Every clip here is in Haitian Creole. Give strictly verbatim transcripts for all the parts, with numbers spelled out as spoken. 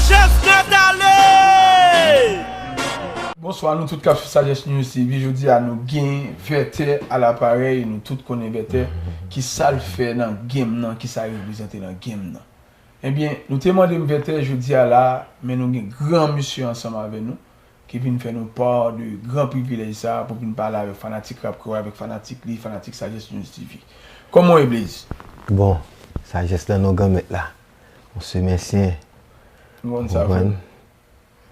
Chestnut ale! Bonswa nou tout k ap swiv Sagesse News T V. Jodi a nou gen Vètè alaparèy. Nou tout konnen Vètè, ki sa l fè nan game nan, ki sa l reprezante nan game nan. Ebyen, nou te mande m Vètè jodi a la, men nou gen gran mesye ansanm avè nou ki vin fè nou pa de gran privilèj sa a pou vin pale avèk fanatik rap kreyòl, avèk fanatik li, fanatik Sagesse News T V. Kòman w ye, Blaze? Bon, Sagesse nan non Granmèt la. On se mèsyen. Nou konn sa, frè m.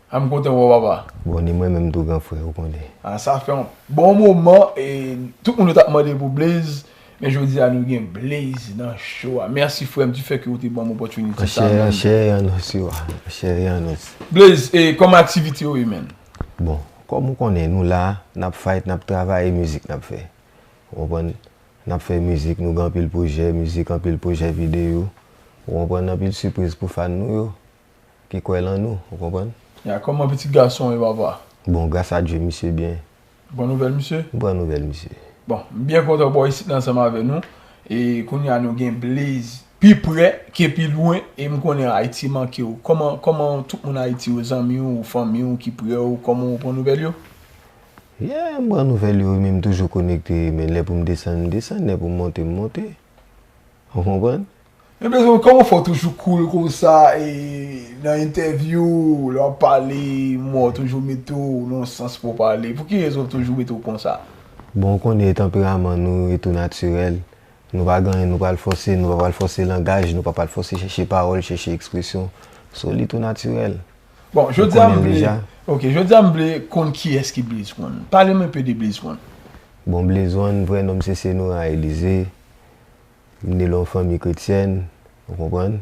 A, m kontan wè w, papa. Bon, ni mwen menm tou, gran frè, ou konnen. A, sa fè yon bon moman e tout moun yo t ap mande pou Blaze, men jodi a nou gen Blaze nan show a. Mèsi, frè m, di fè ke ou te ban m opòtinite sa a. Anchè, anchè, an osi wa. Anchè, an osi. Blaze, e kòman aktivite yo ye, menn? Bon, kòm ou konnen, nou la, n ap fight, n ap travay, e mizik n ap fè. Ou konprann? N ap fè mizik, nou gen anpil pwojè mizik, anpil pwojè videyo. Ou konprann? Anpil sipriz pou fan nou yo, ki kwè lan nou, ou konprann? Ya, kòman pitit gason w ye, papa? Bon, gras a Dye, misye byen. Bon nouvèl, misye? M pran nouvèl, misye. Bon, m byen kontan wè w isit la ansanm avè nou. E kounye a nou gen Blaze pi prè ke pi lwen, e m konnen Ayiti manke w. Kòman, kòman tout moun Ayiti yo, zanmi w, fanmi w ki prè w, kòman w pran nouvèl yo? Yeah, m pran nouvèl yo, men m toujou konekte, men lè pou m desann, m desann, lè pou m monte, m monte. Ou konprann? Men Blaze, kòman w fè w toujou cool konsa, e nan entèvyou, lè w ap pale, m wè w toujou mete w nan yon sans pou w pale? Pou ki rezon w toujou mete w konsa? Bon, ou konnen tanperaman nou e tou natirèl. Nou pa gen anyen nou pral fòse, nou pa pral fòse langaj, nou pa pral fòse chèche pawòl, chèche ekspresyon. So, li tou natirèl. Bon, jodi a m konnen l vle, deja. Ok, jodi a m vle konn kiyès ki Blaze One. Pale m enpe de Blaze One. Bon, Blaze One, vrè non m se Senora Elize. M ne lan yon fanmi kretyèn, ou konprann?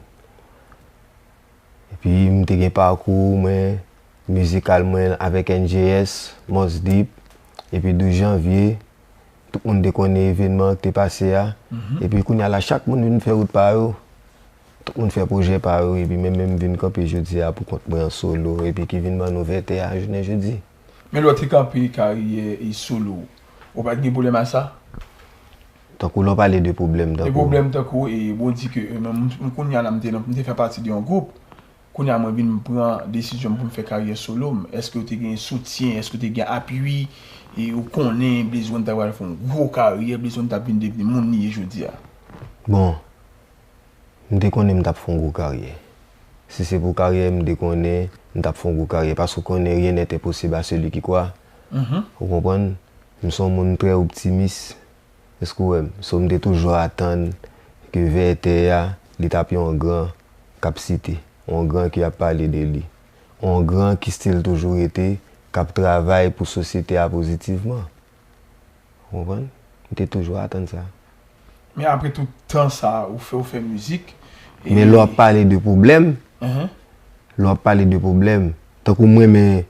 Epi m te gen pakou mwen, mizikal mwen avèk N J S, Mos Deep, epi douz janvye, tout moun te konnen evenman k te pase a. Epi kounye a la, chak moun vin fè wout pa yo. Tout moun fè pwojè pa yo, epi men menm vin kanpe jodi a pou kont mwen an solo, epi ki vin ban nou Vètè a jounen jodi. Men lè w te kanpe karyè e solo, ou pa t gen pwoblèm a sa? Tankou lè w pale de pwoblèm, De tankou. Pwoblèm tankou, e bon, di ke, e, men m, m kounye a la, m te, m te fè pati de yon gwoup. Kounye a mwen vin pran desizyon m pou m fè karyè solo m. Èske w te gen soutyen? Èske w te gen apui? E ou konnen Blaze One ta pral fè yon gwo karyè, Blaze One t ap vin devni moun li ye jodi a? Bon, m te konnen m t ap fè yon gwo karyè. Si se pou karyè, m te konnen m t ap fè yon gwo karyè. Paske w konnen, rien n'est impossible à celui qui croit. Ou konprann? M se yon moun trè optimis. Èske w wè m? So, m te toujou atann ke Vètè a, li t ap yon gran k ap site. Yon gran ki ap pale de li. Yon gran ki still toujou rete, k ap travay pou sosyete a pozitivman. Ou konprann? M te toujou atann sa. Men apre tout tan sa a, ou fè, ou fè mizik. E Men lè w ap pale de pwoblèm, Mhm. lè w ap pale de pwoblèm, tankou mwen, men,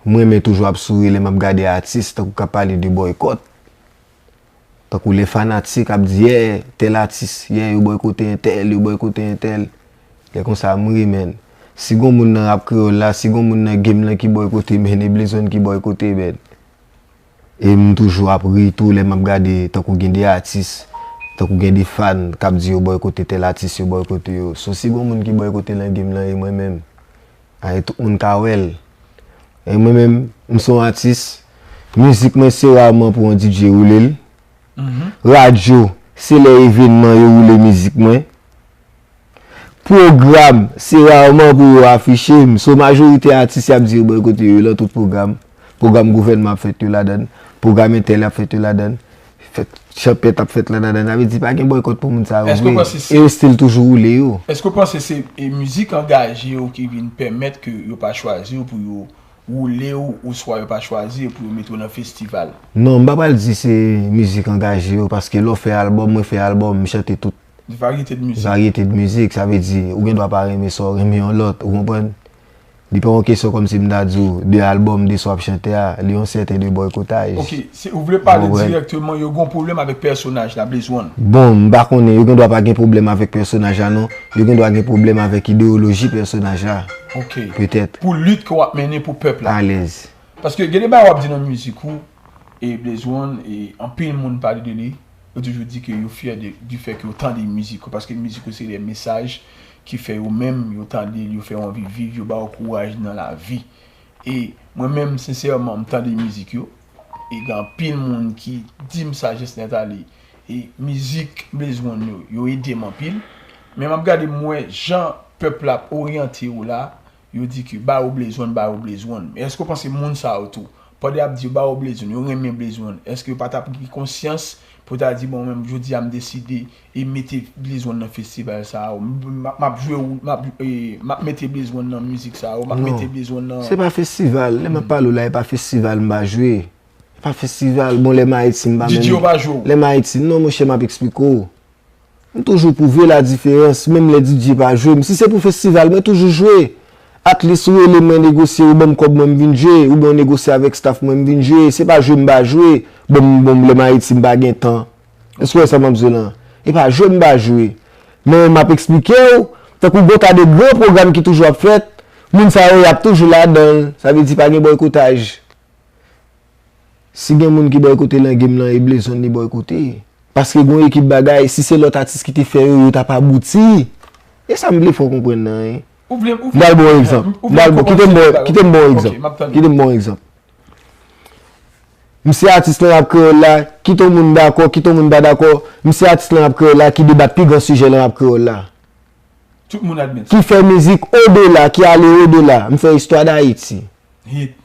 mwen, men toujou ap souri lè m ap gade atis, tankou k ap pale de bòykòt. Tankou lè fanatik ap di, yeah, tèl atis, yeah, yo bòykote entèl, yo bòykote entèl. Lè konsa, m ri, men. Si gon moun nan rap kreyòl la, si gon moun nan game lan ki bòykote, men e Blaze One ki bòykote, men. E m toujou ap ri tou lè m ap gade tankou gen de atis, tankou gen de fan k ap di yo bòykote tèl atis, yo bòykote yo. So, si gon moun ki bòykote nan game lan, e mwen menm. A, e tout moun ka wè l. E mwen menm, m se yon atis. Mizik mwen se raman pou yon D J woule l. Radyo, se lè evenman yo woule mizik mwen. Pwogram, se raman pou yo afiche m. So, majorite atis y ap di yo bòykote yo lan tout pwogram. Pwogram gouvènman ap fèt yo ladan l. Pwogram entèl ap fèt yo ladan l. Fèt chanpèt ap fèt la ladan l. Sa vle di pa gen bòykòt pou moun sa yo Èske w vre. panse se E yo still toujou woule yo. Èske w panse se, e, mizik angaje w ki vin pèmèt ke yo pa chwazi w pou yo woule w, oswa yo pa chwazi w pou yo mete w nan festival? Non, m pa pral di se mizik angaje yo, paske lè w fè albòm, mwen fè albòm, m chante tout Varyete de mizik. Varyete de mizik, sa vle di, ou gen dwa pa renmen sa, w renmen yon lòt, ou konprann? Li pa yon kesyon kòmsi m ta di w, de albòm, de sa w ap chante a, li yon sèten de bòykotaj. Ok, se, ou vle pale Ou konprann? Dirèkteman, yo gen yon pwoblèm avèk pèsonaj la, Blaze One. Bon, m pa konnen, yo gen dwa pa gen pwoblèm avèk pèsonaj la, non. Yo gen dwa gen pwoblèm avèk ideyoloji pèsonaj la, Ok. petèt. Pou lit ke w ap mennen pou pèp la. Alèz. Paske gen de bagay w ap di nan mizik ou, e Blaze One, e anpil moun pale de li, yo toujou di ke yo fyè de, du fait ke yo tande mizik ou, paske mizik ou se de mesaj ki fè yo menm, yo tande l, yo fè yo anvi viv, yo ba yo kouraj nan lavi. E mwen menm, sensèman, m tande mizik yo. E gen anpil moun ki di m Sagesse Nèt Ale. E mizik Blaze One yo, yo ede m anpil. Men m ap gade, m wè jan pèp la ap oryante yo la, yo di ke ba yo Blaze One, ba yo Blaze One. Men èske w panse moun sa yo tou, pandan y ap di yo ba yo Blaze One, yo renmen Blaze One, èske yo pa t ap gen konsyans pou ta di, bon, mwen menm jodi a m deside e mete Blaze One nan festival sa a, m, m, m ap jwe, m ap, e, m ap mete Blaze One nan mizik sa a, m ap mete Blaze One nan... Se pa festival. Lè m ap pale w la, e pa festival m pa jwe. E pa festival. Bon, lè m Ayiti, m pa menm... D J yo pa jwe w. Lè m Ayiti, non, monchè, m ap eksplike w. M toujou pwouve la diferans, menm lè D J pa jwe m. Si se pou festival, mwen toujou jwe. At least ou rele mwen negosye, ou ban m kòb mwen m vin jwe, oubyen ou negosye avèk staff mwen m vin jwe. Se pa jwe m pa jwe. Bon, m, bon, lè m Ayiti, m pa gen tan. Èske w wè sa m ap di w lan? E pa jwe m pa jwe. Men m ap eksplike w, tankou gon ta de gran pwogram ki toujou ap fèt, moun sa yo y ap toujou ladan l. Sa vle di pa gen bòykotaj. Si gen moun ki bòykote lan game lan, e Blaze One li bòykote. Paske gon ekip bagay, si se lòt atis ki te fè yo, yo t ap abouti. E sa m vle fè w konprann nan, wi. M pral ba w egzanp. M pral ba w, kite m ba w, kite m ba w egzanp. Kite m ba w egzanp. M se atis lan rap kreyòl la, kite yon moun dakò, kite yon moun pa dakò, m se atis lan rap kreyòl la ki debat pi gran sijè lan rap kreyòl la. Tout moun admèt sa. Ki fè mizik odela, ki ale odela. M fè istwa Dayiti. Hit.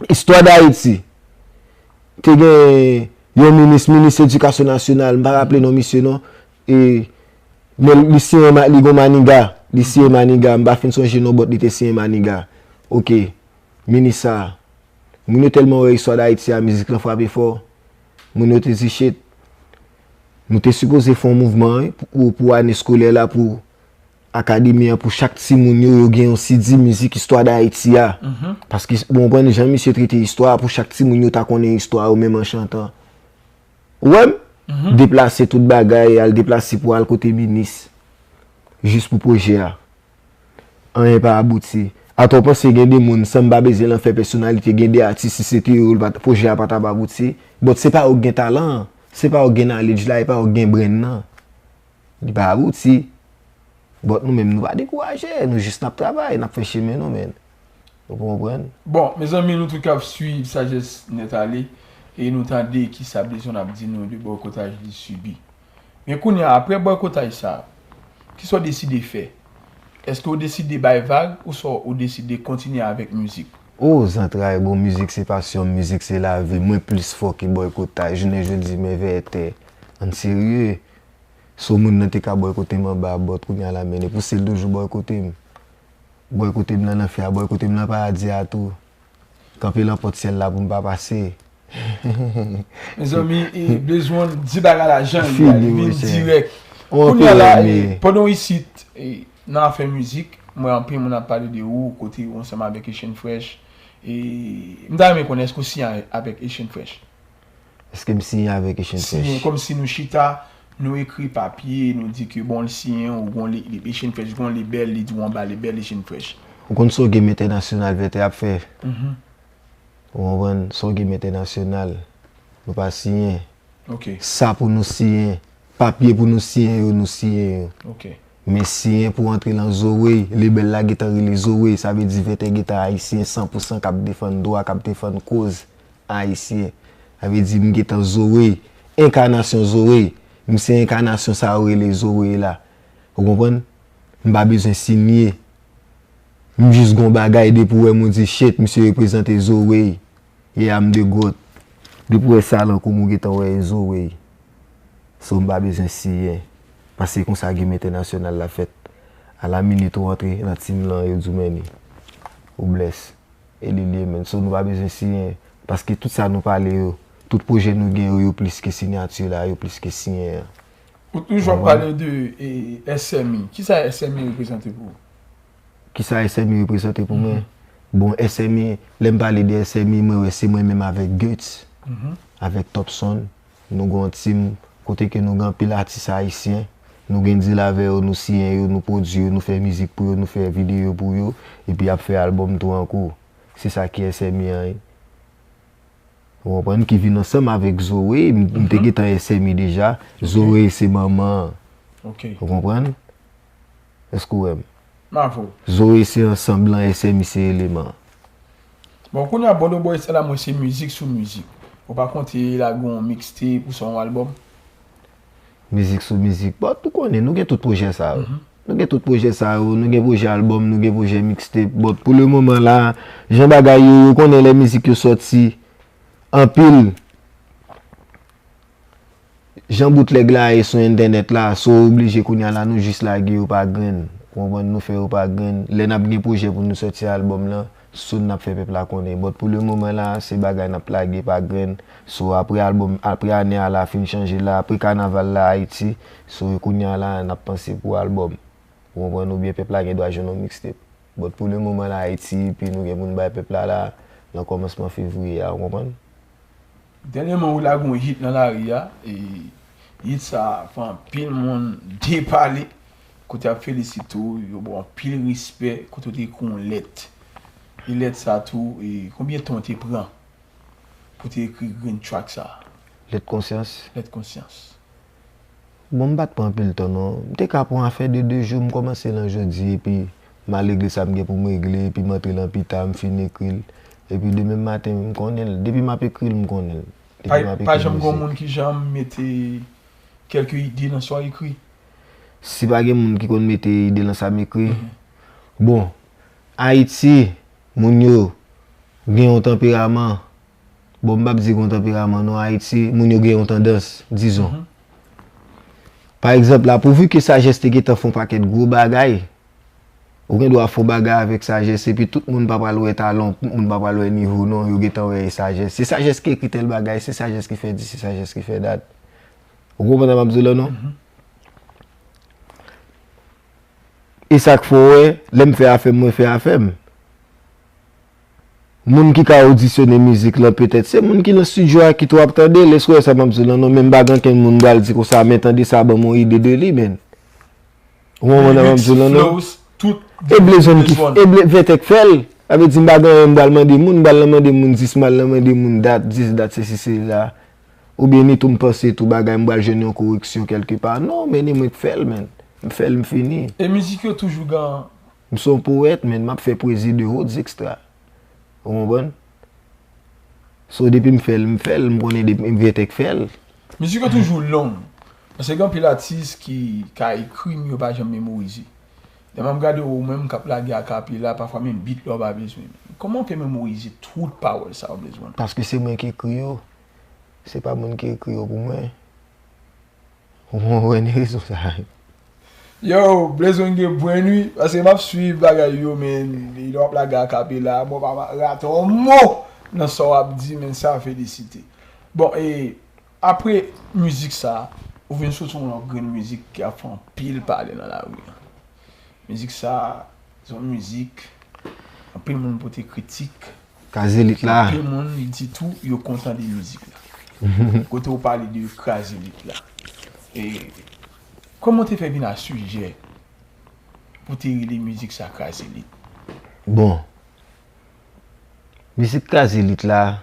Istwa Dayiti. Te gen yon minis, minis edikasyon nasyonal, m pa raple non misye non. E, men li siyen ma-, li gon maniga. Li siyen maniga. M pa fin sonje non, but li te siyen maniga. Oke. Minis sa a. Moun yo tèlman wè istwa Dayiti a, mizik lan frape fò. Moun yo te di, shit, nou te sipoze fè yon mouvman, wi, pou, pou ane eskolè la, pou akademi an, pou chak timoun yo, yo gen yon C D mizik istwa Dayiti a. Paske, bon, w konprann jan misye trete istwa a, pou chak timoun yo ta konnen istwa yo, menm an chantan. Ou wè m? Deplase tout bagay, al deplase pou al kote minis. Jis pou pwojè a. Anyen pa abouti. Atò w panse gen de moun, san m pa bezwen lan fè pèsonalite, gen de atis, si se te yo, l pa t, pwojè a pa t ap abouti. But se pa yo k gen talan an. Se pa yo k gen knowledge la, e pa yo k gen brain nan. Li pa abouti. But nou menm, nou pa dekouraje, nou jis n ap travay, n ap fè chemen nou, men. Ou konprann? Bon, mezanmi, nou tout k ap swiv Sagesse Nèt Ale, e nou tande kisa Blaze One ap di nou de bòykotaj li sibi. Men kounye a, apre bòykotaj sa a, kisa w deside fè? Èske w deside bay vag, oswa w deside kontinye avèk mizik? O, zantray, bon, mizik se pasyon m, mizik se lavi m, mwen plis fò ke bòykotaj. Jounen jodi, men vètè. Ann serye. Si yon moun nan te ka bòykote m anba, but kounye a la, men e pouse l toujou bòykote m. Bòykote m nan lanfè a, bòykote m nan paradi a tou. Kanpe lan pòt syèl la pou m pa pase. Mezanmi, e, Blaze One di bagay la jan li ye, li vin dirèk. Kounye a la, e, pandan w isit, e, nan afè mizik, m wè anpil moun ap pale de ou, kote ou ansanm avèk Echann Fresh. E, m ta renmen konnen, èske w siyen avèk Echann Fresh? Èske m siyen avèk Echann Fresh? Siyen, kòmsi nou chita, nou ekri papye, nou di ke bon, l siyen, ou gon le-, le-, Echann Fresh gon lebèl, li di w anba lebèl Echann Fresh. Ou konn sa w gen entènasyonal vètè ap fè? Ou konprann? Sa w gen entènasyonal, nou pa siyen. Sa pou nou siyen, papye pou nou siyen yo, nou siyen yo. Men siyen pou antre lan Zoe, lebèl la gentan rele Zoe, sa vle di vètè gentan ayisyen, san pou san k ap defann dwa, k ap defann koz ayisyen. Sa vle di m gentan Zoe, enkanasyon Zoe. M se enkanasyon sa yo rele Zoe la. Ou konprann? M pa bezwen siyen. M jis gon bagay depi w wè m ou di, shit, misye reprezante Zoe. Yeah, I'm the goat. Depi w wè sa lan kou m ou gentan wè e Zoe. So m pa bezwen siyen. Paske konsa game entènasyonal la fèt. A la minit ou antre nan team lan, yo di w men ni. Ou bless. E li l ye, man. So nou pa bezwen siyen. Paske tout sa nou pale yo, tout pwojè nou gen yo, yo plis ke siyati la, yo plis ke siyen an. Ou toujou ap pale de, e, S M I. Kisa S M I reprezante pou ou? Kisa S M I reprezante pou mwen? Bon, S M I, lè m pale de S M I, mwen wè se mwen menm avèk Guts, avèk Topson. Nou gon team kote ke nou gen anpil atis ayisyen. Nou gen deal avè yo, nou siyen yo, nou pwodui yo, nou fè mizik pou yo, nou fè videyo pou yo, epi y ap fè album tou ankou. Se sa ki S M I an ye. Ou konprann? Ki vin ansanm avèk Zoe. M, m te gentan S M I deja. Zoe se manman an. Ou konprann? Èske w wè m? M avè w. Zoe se ansanm lan, S M I se eleman. Bon, kounye a Bonobo Estela, mwen se mizik sou mizik. Ou pa konte lage yon mixtape ou se yon albòm? Mizik sou mizik. But ou konnen, nou gen tout pwojè sa yo. Nou gen tout pwojè sa yo, nou gen pwojè albòm, nou gen pwojè mixtape. But pou le moman la, jan bagay yo, ou konnen lè mizik yo sòti, anpil. Jan boutlèg la ye sou entènèt la, so oblije kounye a la nou jis lage yo pa grenn. Ou konprann, nou fè yo pa grenn. Lè n ap gen pwojè pou nou sòti albòm lan, soon n ap fè pèp la konnen. But pou le moman la, se bagay n ap lage pa grenn. So apre albòm, apre ane a la fin chanje la, apre kanaval la Ayiti, so kounye a la n ap panse pou albòm. Ou konprann, oubyen pèp la gen dwa jwenn yon mixtape. But pou le moman la Ayiti, epi nou gen pou n bay pèp la la, nan kòmansman fevriye a, ou konprann? Dènyèman ou lage yon hit nan lari a, e hit sa a fè anpil moun depale, kote y ap felisite w, yo ba w anpil respè, kote w te ekri yon lèt. E lèt sa tou, e konbyen tan w te pran pou te ekri grenn track sa? Lèt konsyans. Lèt konsyans. Bon, m pa t pran anpil tan non. M te ka pran afè de de jou, m kòmanse l an jodi, epi m al regle sa m gen pou m regle, epi m antre lan pita, m fin ekri l. Epi demen maten, m konnen l. Depi m ap ekri l, m konnen l. Depi m ap ekri mizik. Pa janm gen yon moun ki janm mete kèlke ide nan sa w ekri? Si pa gen moun ki konn mete ide lan sa m ekri, bon, Ayiti, moun yo gen yon tanperaman. Bon, m p ap di gen yon tanperaman non, Ayiti, moun yo gen yon tandans, dizon. Pa egzanp la, pouvi ke Sajès te gentan fè yon pakèt gwo bagay, ou gen dwa fè yon bagay avèk Sajès, epi tout moun pa pral wè talan w, tout moun pa pral wè nivo w non, yo gentan wè e Sajès. Se Sajès ki ekri tèl bagay, se Sajès ki fè dis, se Sajès ki fè dat. Ou konprann sa m ap di w la non? E sa k fè w wè, lè m fè afè m, mwen fè afè m. Moun ki ka odisyone mizik lan, petèt, se moun ki nan estidyo a ki tou ap tande l. Èske w wè sa m ap di w lan non? Men m pa gen ankenn moun m pral di konsa, men tande sa, ban m yon ide de li, men. Ou konprann sa m ap di w lan non? E Blaze One ki, e Blaze One k fè l. Sa vle di m pa gen anyen m pral mande moun, m pral nan mande moun dis, m pral nan mande moun dat, dis dat, sesi, sela. Oubyen ni tou m panse tou bagay m pral jwenn yon koreksyon kèlkepa. Non, men ni mwen k fè l, men. M fè l, m fini. E mizik yo toujou gen. M se yon powèt, men m ap fè pwezi de hautes extra. Ou konprann? So, depi m fè l, m fè l, m konnen depi m vètè k fè l. Mizik yo toujou long. Paske gen anpil atis ki ka ekri, men yo pa janm memorize. Lè m ap gade w, ou menm k ap lage akapela, pafwa menm beat la w pa bezwen. Kòman w fè memorize tout pawòl sa yo, Blaze One? Paske se mwen ki ekri yo. Se pa moun ki ekri yo pou mwen. Ou konprann rezon sa a? Yo, Blaze One gen brenn wi, paske m ap swiv bagay yo, men lè w ap lage akapela, mwen pa rate yon mo nan sa w ap di, men sa felisite. Bon, e apre mizik sa, ou vin soti yon lòt grenn mizik ki ap fè anpil pale nan lari an. Mizik sa, se yon mizik, anpil moun pote kritik. Kraze lit la. Anpil moun li di tou yo kontan de mizik la. Kote ou pale de Kraze lit la. E kòman w te fè vin a sijè pou te rele mizik sa Kraze lit? Bon. Mizik Kraze lit la,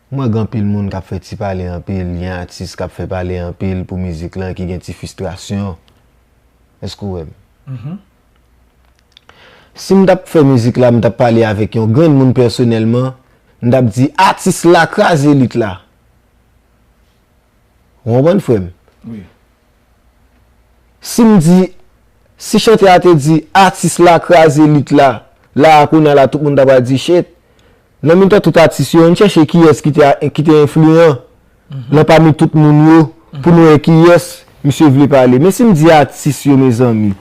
m wè gen anpil moun k ap fè ti pale anpil, gen atis k ap fè pale anpil pou mizik lan ki gen ti fristrasyon. Èske w wè m? Si m t ap fè mizik la, m t ap pale avèk yon grenn moun pèsonèlman, m t ap di atis la kraze lit la. Ou konprann, frè m? Wi. Si m di, si chantè a te di atis la kraze lit la, la a kounye a la tout moun ta pral di shit. Nan mitan tout atis yo, ann chèche kiyès ki te, ki te enfliyan nan pami tout moun yo pou nou wè kiyès misye vle pale. Men si m di atis yo, mezanmi,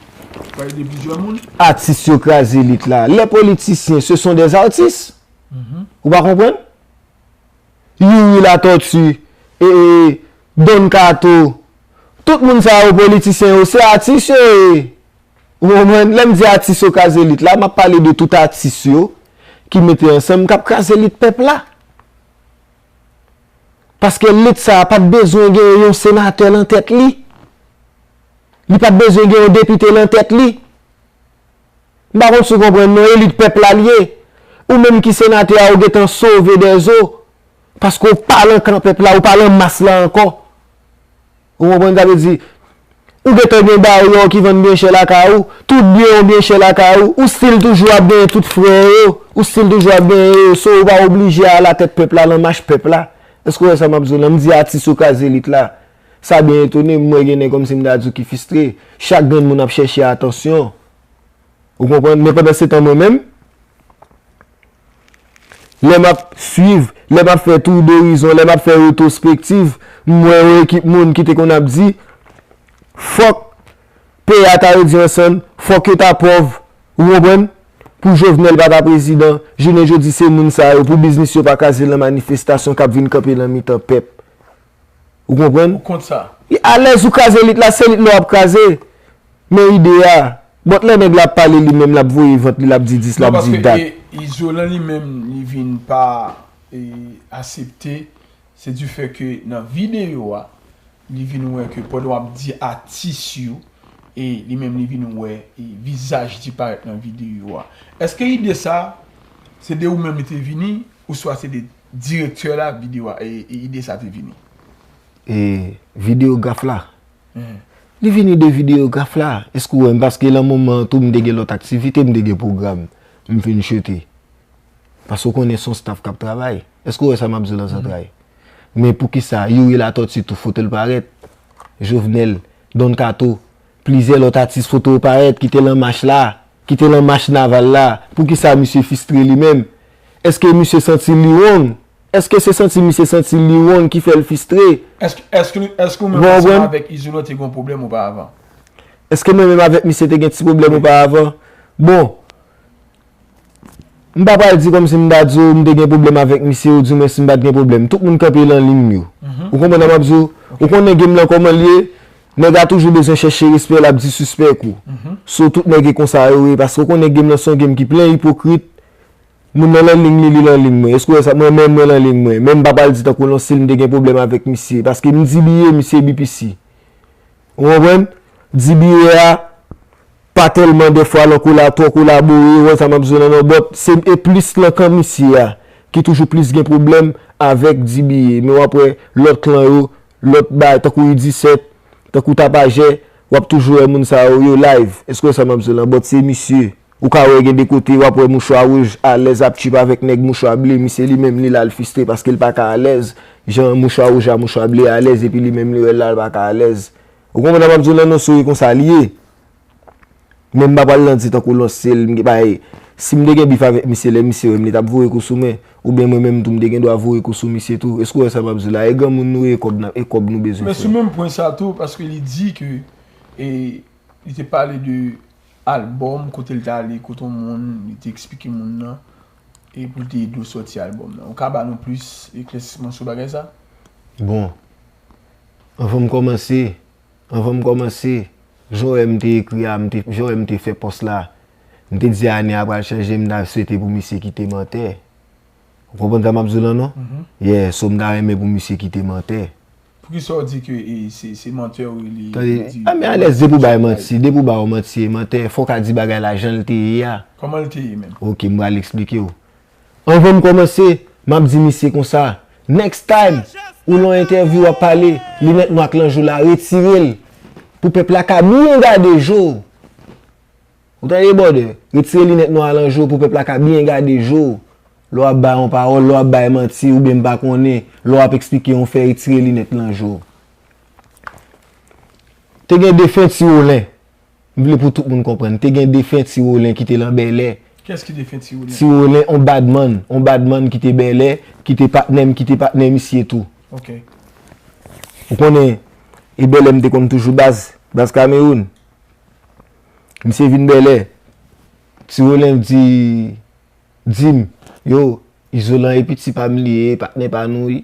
atis yo kraze lit la. Les politiciens, ce sont des artistes. Ou pa konprann? Youri Latortue, e, e, Don Kato, tout moun sa yo politisyen yo, se atis yo ye. Ou konprann? Lè m di atis yo kraze lit la, m ap pale de tout atis yo ki mete ansanm, k ap kraze lit pèp la. Paske lit sa a pa t bezwen gen yon senatè nan tèt li. Li pa t bezwen gen yon depite nan tèt li. M pa konn si w konprann non, elit pèp la l ye. Ou menm ki senatè a, ou gentan sove dèzo. Paske w pa lan kan pèp la, ou pa lan mas la ankò. Ou konprann sa vle di? Ou gentan gen baryè ki vann byen chè lakay ou, tout byen w byen chè lakay ou, ou still toujou ap benyen tout frè yo, ou still toujou ap benyen yo, so ou pa oblije al atèt pèp la, lan mach pèp la. Èske w wè sa m ap di w lan? M di atis yo kraze elit la. Sa byen etone m, m wè gen nèg kòmsi m ta di w ki fistre. Chak grenn moun ap chèche atansyon. Ou konprann? Men pandansetan mwen menm, lè m ap swiv, lè m ap fè tour d'horizon, lè m ap fè retwospektiv, m wè yon ekip moun ki te konn ap di, fòk peyi a ta redi ansanm, fòk yo ta pòv, ou konprann? Pou Jovenel pa ta prezidan, jounen jodi se moun sa yo, pou biznis yo pa kraze lan manifestasyon k ap vin kanpe lan mitan pèp. Ou konprann? Ou kont sa? Alèz ou kraze elit la, se elit la w ap kraze. Men ide a. But lè nèg la ap pale li menm, l ap voye vant li, l ap di dis, l ap di dat. Non, paske e, Izolan li menm, li vin pa e, aksepte, se du fait que nan videyo a, li vin wè ke pandan w ap di atis yo, e li menm li vin wè e, vizaj li parèt nan videyo a. Èske ide sa, se de ou menm li te vini, ouswa se de direktè la videyo a, e, e ide sa te vini? E videograf la. Li vini de videograf la. Èske w wè m? Paske lan moman an tou, m te gen lòt aktivite, m te gen pwogram. M fin chete. Paske w konnen se yon staff k ap travay. Èske w wè sa m ap di w lan zantray? Men poukisa Youri Latortue tou foto l parèt? Jovenel, Don Kato, plizyè lòt atis foto yo parèt ki te lan mach la, ki te lan mach naval la. Poukisa misye fistre li menm? Èske misye santi li wrong? Èske se santi misye santi li wrong ki fè l fistre? Èske, èske, èske ou menm ansanm avèk Izolan te gen yon pwoblèm oparavan? Èske mwen menm avèk misye te gen ti pwoblèm oparavan? Bon, m pa pral di kòmsi m ta di w m te gen pwoblèm avèk misye, oudimwen si m pa t gen pwoblèm. Tout moun kanpe lan liy yo. Ou konprann sa m ap di w? Ou konnen game lan kòman l ye? Nèg a toujou bezwen chèche respè, l ap disrespect ou. So tout nèg e konsa yo ye, paske ou konnen game lan se yon game ki plen ipokrit. Moun nan lan liy li, li lan liy mwen. Èske w wè sa? Mwen menm, mwen lan liy mwen. Men m pa pral di tankou lan si m te gen pwoblèm avèk misye. Paske m di biyè, misye B P C. Ou konprann? Di biyè a, pa tèlman dèfwa lan kola, twò kolabore, ou wè sa m ap di w lan non, but se e plis lan kan misye a, ki toujou plis gen pwoblèm avèk di biyè. Men w ap wè lòt klan yo, lòt bay, tankou U disèt, tankou Tapajè, w ap toujou wè moun sa yo, yo live. Èske w wè sa m ap di w lan? But se misye. Ou ka wè gen de kote, w ap wè Mouchwa Wouj alèz ap trip avèk nèg Mouchwa Ble, misye li menm li la l fistre paske l pa ka alèz, jan Mouchwa Wouj a Mouchwa Ble alèz, epi li menm li wè l la l pa ka alèz. Ou konprann sa m ap di w lan non, so e konsa li ye. Men m pa pral lan di tankou lan se l, m gen bay, si m te gen bif avèk misye, lè misye wè m, li t ap voye kou sou mwen, oubyen mwen menm tou m te gen dwa voye kou sou misye tou. Èske w wè sa m ap di w la? E granmoun nou ye, e kòb n ap, e kòb nou bezwen fè. Men sou menm pwen sa tou, paske li di ke, e, li te pale de albòm, kote l t ale, kote yon moun, li te eksplike moun nan, e pou l te ede w sòti albòm nan. Ou ka ba nou plis eklèsisman sou bagay sa? Bon, anvan m kòmanse, anvan m kòmanse, jan w wè m te ekri a, m te, jan w wè m te fè pòs la, m te di ane a pral chanje, m ta swete pou misye kite mantè. Ou konprann sa m ap di w lan non? Yeah, so m ta renmen pou misye kite mantè. Poukisa w di ke e, se, se mantè w rele? Tande, di, a, men alèz, depi w bay manti, depi w ba w manti, e mantè, fò w ka di bagay la jan l te ye a. Kòman l te ye menm? Ok, m pral eksplike w. Anvan m kòmanse, m ap di misye konsa, next time, ou lan entèvyou w ap pale, linèt nwa k lan je w la, retire l. Pou pèp la ka byen gade je w. Ou tande, brother? Retire linèt nwa lan je w pou pèp la ka byen gade je w. Lè w ap bay yon pawòl, lè w ap bay manti, oubyen m pa konnen, lè w ap eksplike yon fè, retire linèt lan je w. Te gen defen Ti Wolen. M vle pou tout moun konprann. Te gen defen Ti Wolen ki te lan Bèlè. Kiyès ki defen Ti Wolen? Ti Wolen, on badman, on badman ki te Bèlè, ki te patnè m, ki te patnè misye tou. Ok. Ou konnen, e Bèlè m te konn toujou baz, baz Kamewoun. Misye vin Bèlè. Ti Wolen di, di m, yo, Izolan e piti pa m li ye, e patnè pa nou wi.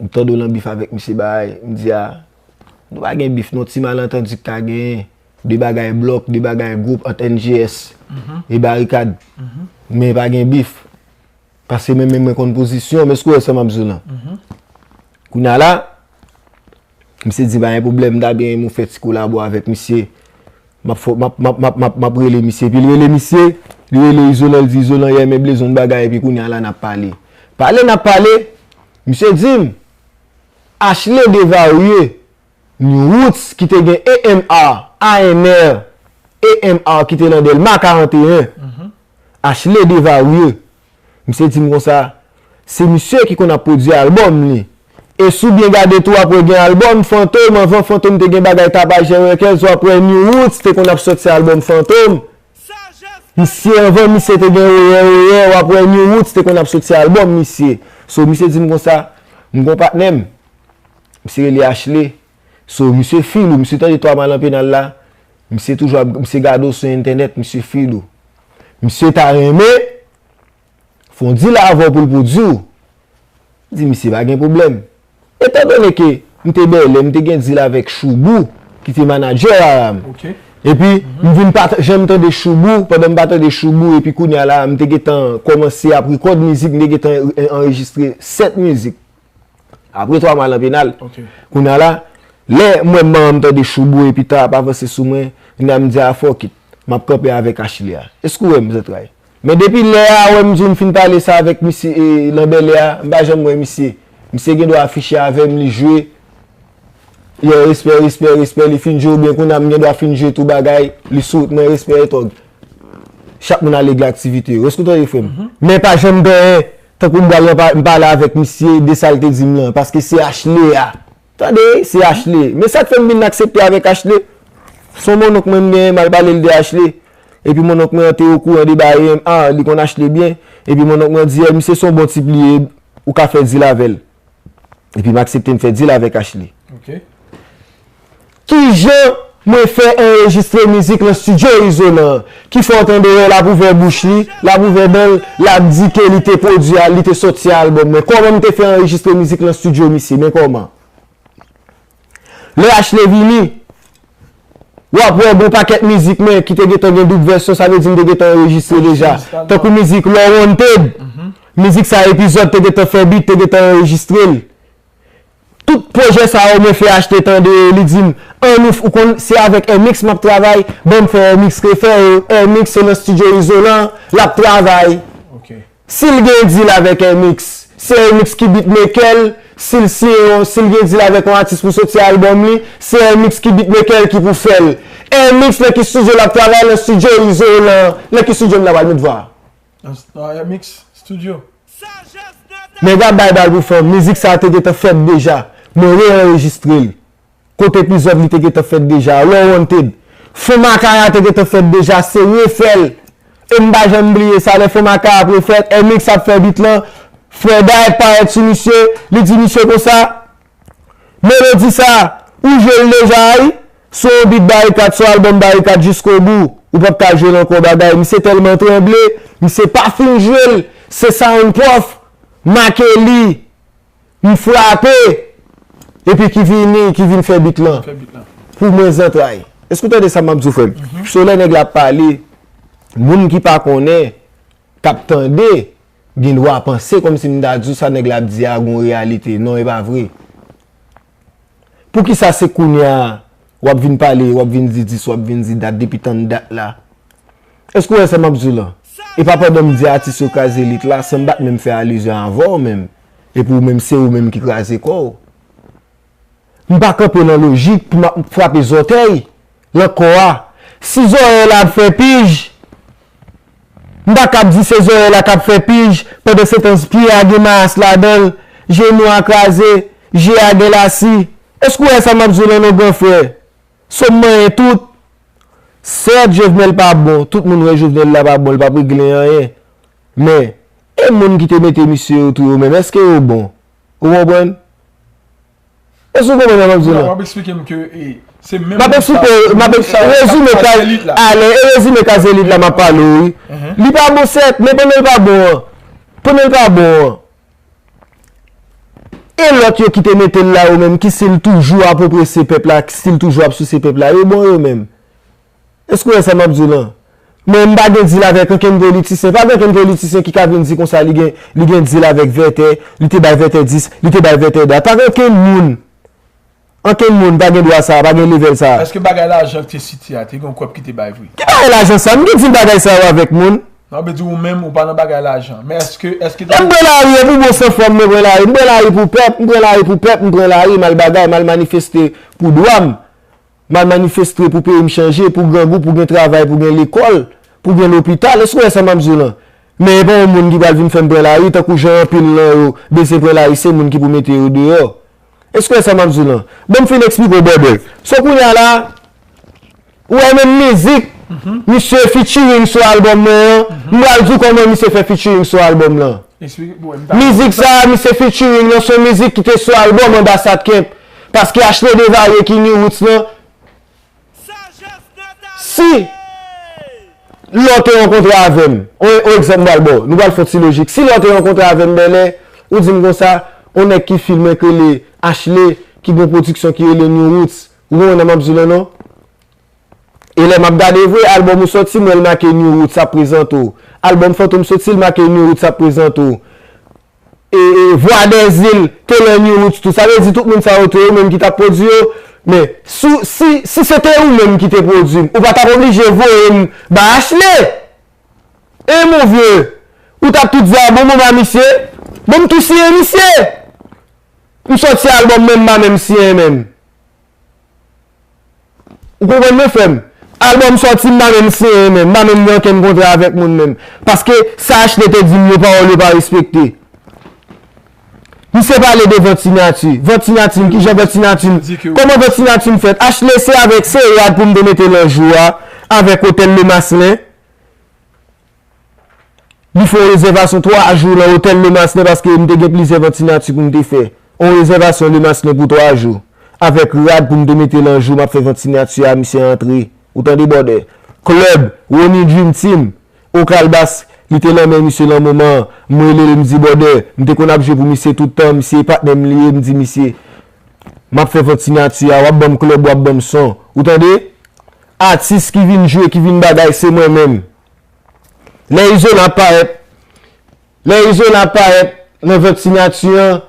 M tande w lan bif avèk misye bay. M di a, nou pa gen bif non, ti malantandi k ka genyen. De bagay blòk, de bagay gwoup ant N G S e Barikad. Men pa gen bif. Paske mwen menm mwen konn pozisyon m, èske w wè sa m ap di w lan? Kounye a la, misye di pa gen pwoblèm, m ta byen renmen w fè ti kolabo avèk misye. M ap fò, m ap, m ap, m ap, m ap, m ap rele misye. Epi l rele misye, li rele Izolan, l di Izolan, yè men bleze yon bagay, epi kounye a la n ap pale. Pale n ap pale, misye di m, Ashley Devarye, New Roots ki te gen A M R, A M R, A M R ki te nan Dèlma karannteyen. Ashley Devarye. Misye di m konsa, se misye ki konn ap pwodui albòm li. E si w byen gade tou, w ap wè gen albòm Fantom, anvan Fantom te gen bagay Tabajè Records, w ap wè New Roots te konn ap sòti albòm Fantom. Misye, anvan misye te gen Oyè Oyè, w ap wè New Roots te konn ap sòti albòm misye. So, misye di m konsa, m gon patnè m, misye rele Ashley. So, misye feel ou, misye tande twa mal an penal la, misye toujou ap, misye gade w sou entènèt, misye feel ou. Misye ta renmen fè yon deal avè w pou l pwodui w. M di misye pa gen pwoblèm. Etandone ke m te bèlè, m te gen deal avèk Choubou, ki te manadjè Raram. Epi, m vin pa t- janm tande Choubou, pandan m pa tande Choubou, epi kounye a la, m te gentan kòmanse ap rekòd mizik, m te gentan en- anrejistre sèt mizik. Apre twa mwa nan penal. Kounye a la, lè m wè m manman m tande Choubou epi tan ap avanse sou mwen, kounye a m di a fuck it, m ap kanpe avèk Ashley a. Èske w wè m zantray? Men depi lè a, wè m di w m fin pale sa avèk misye e, nan bèlè a, m pa janm wè misye. Misye gen dwa afiche avè m, li jwe. Yo, respè, respè, respè, li fin jwe, oubyen kounye a m gen dwa fin jwe tou bagay, li sou wout mwen, respè, tòg. Chak moun ale gen aktivite yo. Èske w tande, frè m? Men pa janm genyen, tankou m pral nan pa- m pale avèk misye de sa l te di m lan, paske se Ashley a. Tande, se Ashley. Men sa k fè m vin aksepte avèk Ashley, se yon monnonk mwen m genyen, m al pale l de Ashley. Epi monnonk mwen an te okouran de bagay, ah, li konn Ashley byen. Epi monnonk mwen di, eh, misye se yon bon tip li ye, ou ka fè deal avè l. Epi m aksepte m fè deal avèk Ashley. Kijan mwen fè anrejistre mizik nan estidyo Izolan an? Ki fè w tande wè l ap ouvè bouch li, l ap ouvè dan l, l ap di ke li te pwodui a, li te sòti albòm mwen. Kòman m te fè anrejistre mizik nan estidyo misye? Men kòman? Lè Ashley vini, w ap wè gon pakèt mizik mwen ki te gentan gen doub vèsyon, sa vle di m te gentan anrejistre deja. Tankou mizik Lò Wanted, mizik sa Epizòd te gentan fè beat, te gentan anrejistre l. Tout pwojè sa yo mwen fè Ashley tande yo, li di m, an nou, ou konn, se avèk Airmix m ap travay, ban m fè Airmix refè yo, Airmix se nan estidyo Izolan l ap travay. Si l gen deal avèk Airmix, se Airmix ki beatmaker l, si l siyen yon, si l gen deal avèk yon atis pou soti albòm li, se Airmix ki beatmaker l ki pou fè l. Airmix nan ki estidyo l ap travay, nan estidyo Izolan, nan ki estidyo m ta pral met vwa a? Nan, nan Airmix Studio. Nèg ap bay bal pou fanm, mizik sa a te gentan fèt deja. Mwen re-anrejistre l. Kote Epizòd li te gentan fèt deja. Lò Wanted. Fon Makaya te gentan fèt deja, se refè l. E m pa janm bliye sa, lè Fon Makaya ap refèt, Airmix ap fè beat lan. Freda parèt sou misye, li di misye konsa, melodi sa, ou jwe l deja wi. Se yon beat Barikad, se yon albòm Barikad jiskobou. Ou p ap ka jwe l ankò bagay. Misye tèlman tranble, misye pa fin jwe l. Se Soundprof, Makeli, m frape. Epi ki vini, ki vin fè beat lan. Pou mwen zantray. Èske w tande sa m ap di w, frè m? So lè nèg la ap pale, moun ki pa konnen, k ap tande, gen dwa panse kòmsi m ta di w sa nèg la ap di a gon reyalite. Non, e pa vre. Poukisa se kounye a w ap vin pale, w ap vin di dis, w ap vin di dat depi tann dat la? Èske w wè sa m ap di w lan? E pa pandan m di atis yo kraze elit la, san m pa t menm fè alizyon avè w menm. Epi w menm se ou menm ki kraze kò w. M pa kanpe nan lojik pou m ap frape zòtèy lan kò a. Si zòrèy la ap fè pij, m pa kab di se zòrèy la k ap fè pij, pandansetan pye a gen mayas ladan l, jenou a kraze, je a gen lasi. Èske w wè sa m ap di w lan non gran frè? So m manyen tout. Sèt, Jovenel pa bon, tout moun wè Jovenel la pa bon, li p ap regle anyen. Men, e moun ki te mete misye yo tou yo menm, èske yo bon? Ou konprann? Èske w konprann sa m ap di w lan? W ap eksplike m ke e, se menm moun sa, moun sa k ap kraze elit la. Ale, e rezime kraze elit la m ap pale w wi. Li pa bon sèt, men pandan l pa bon an. Pandan l pa bon an. E lòt yo ki te mete l la yo menm, ki still toujou ap oprese pèp la, ki still toujou ap souse pèp la, yo bon yo menm. Èske w wè sa m ap di w lan? Men m pa gen deal avèk ankenn politisyen. Pa gen ankenn politisyen ki ka vin di konsa li gen, li gen deal avèk Vètè, li te bay Vètè dis, li te bay Vètè dat. Pa gen ankenn moun, ankenn moun pa gen dwa sa, pa gen level sa. Èske bagay lajan ki te site a, te gen yon kòb ki te bay vre? Ki bagay lajan sa? M gen deal bagay sa yo avèk moun. Non, vle di ou menm, ou pa nan bagay lajan. Men èske, èske... E m pran lari, e pou bon san fwa m mwen pran lari. M pran lari pou pèp, m pran lari pou pèp, m pran lari, m al bagay, m al manifeste pou dwa m. M al manifeste pou peyi m chanje, pou grangou, pou gen travay, pou gen lekòl, pou gen lopital. Èske w wè sa m ap di w lan? Men e pa yon moun ki pral vin fè m pran lari, tankou jan anpil nan yo bezwen pran lari, se moun ki pou mete yo deyò. Èske w wè sa m ap di w lan? Ban m fin eksplike w, brother. So kounye a la, ou wè menm mizik, misye featuring sou album mwen an, m pral di w kòman misye fè featuring sou album lan. Mizik sa a, misye featuring lan, se yon mizik ki te sou album Anbasad Kemp. Paske Ashley Devarye ki New Roots lan, si lè w te rankontre avè m, on, on egzanp m pral ba w, nou pral fè yon ti lojik. Si lè w te rankontre avè m bèlè, ou di m konsa, on nèg ki fil mwen k rele Ashley, ki gen pwodiksyon ki rele New Roots, ou konprann sa m ap di w lan non? E lè m ap gade vre, album ou sòti, m wè l make New Roots ap prezante w. Album Fantom sòti, l make New Roots ap prezante w. E, e, Vwa dèzil te nan New Roots tou. Sa vle di tout moun sa yo tou, yo menm ki t ap pwodui yo. Men, si, si, si se te ou menm ki te pwodui m, ou pa t ap oblije voye m ba Ashley. E mon vye, ou t ap tou di a bon, bon ba misye, bon m tou siyen misye. M sòti album mwen, m pa menm siyen menm. Ou konprann mwen, frè m? Album sòti, m pa menm siyen menm, m pa menm gen okenn kontra avèk moun menm. Paske sa Ashley te di m yo, pawòl yo pa respekte. Misye pale de vant siyati. Vant siyati m, kijan vant siyati m? Kòman vant siyati m fèt? Ashley, se avèk se rad pou m te mete l anjou a, avèk Otèl Le Maslin. Li fè yon rezèvasyon twa jou nan Otèl Le Maslin paske m te gen plizyè vant siyati pou m te fè. Yon rezèvasyon Le Maslin pou twa jou. Avèk rad pou m te mete l anjou, m ap fè vant siyati a, misye antre. Ou tande, brother? Club, Rony Dream Team, Okal Bas, li te nan men misye nan moman an. M rele l, m di, brother, m te konn ap jwe pou misye tout tan, misye e patnè m li ye, m di misye, m ap fè vant siyati a, w ap ban m club, w ap ban m son. Ou tande? Atis ki vin jwe, ki vin bagay, se mwen menm. Lè Izolan ap parèt, lè Izolan ap parèt nan vant siyati an,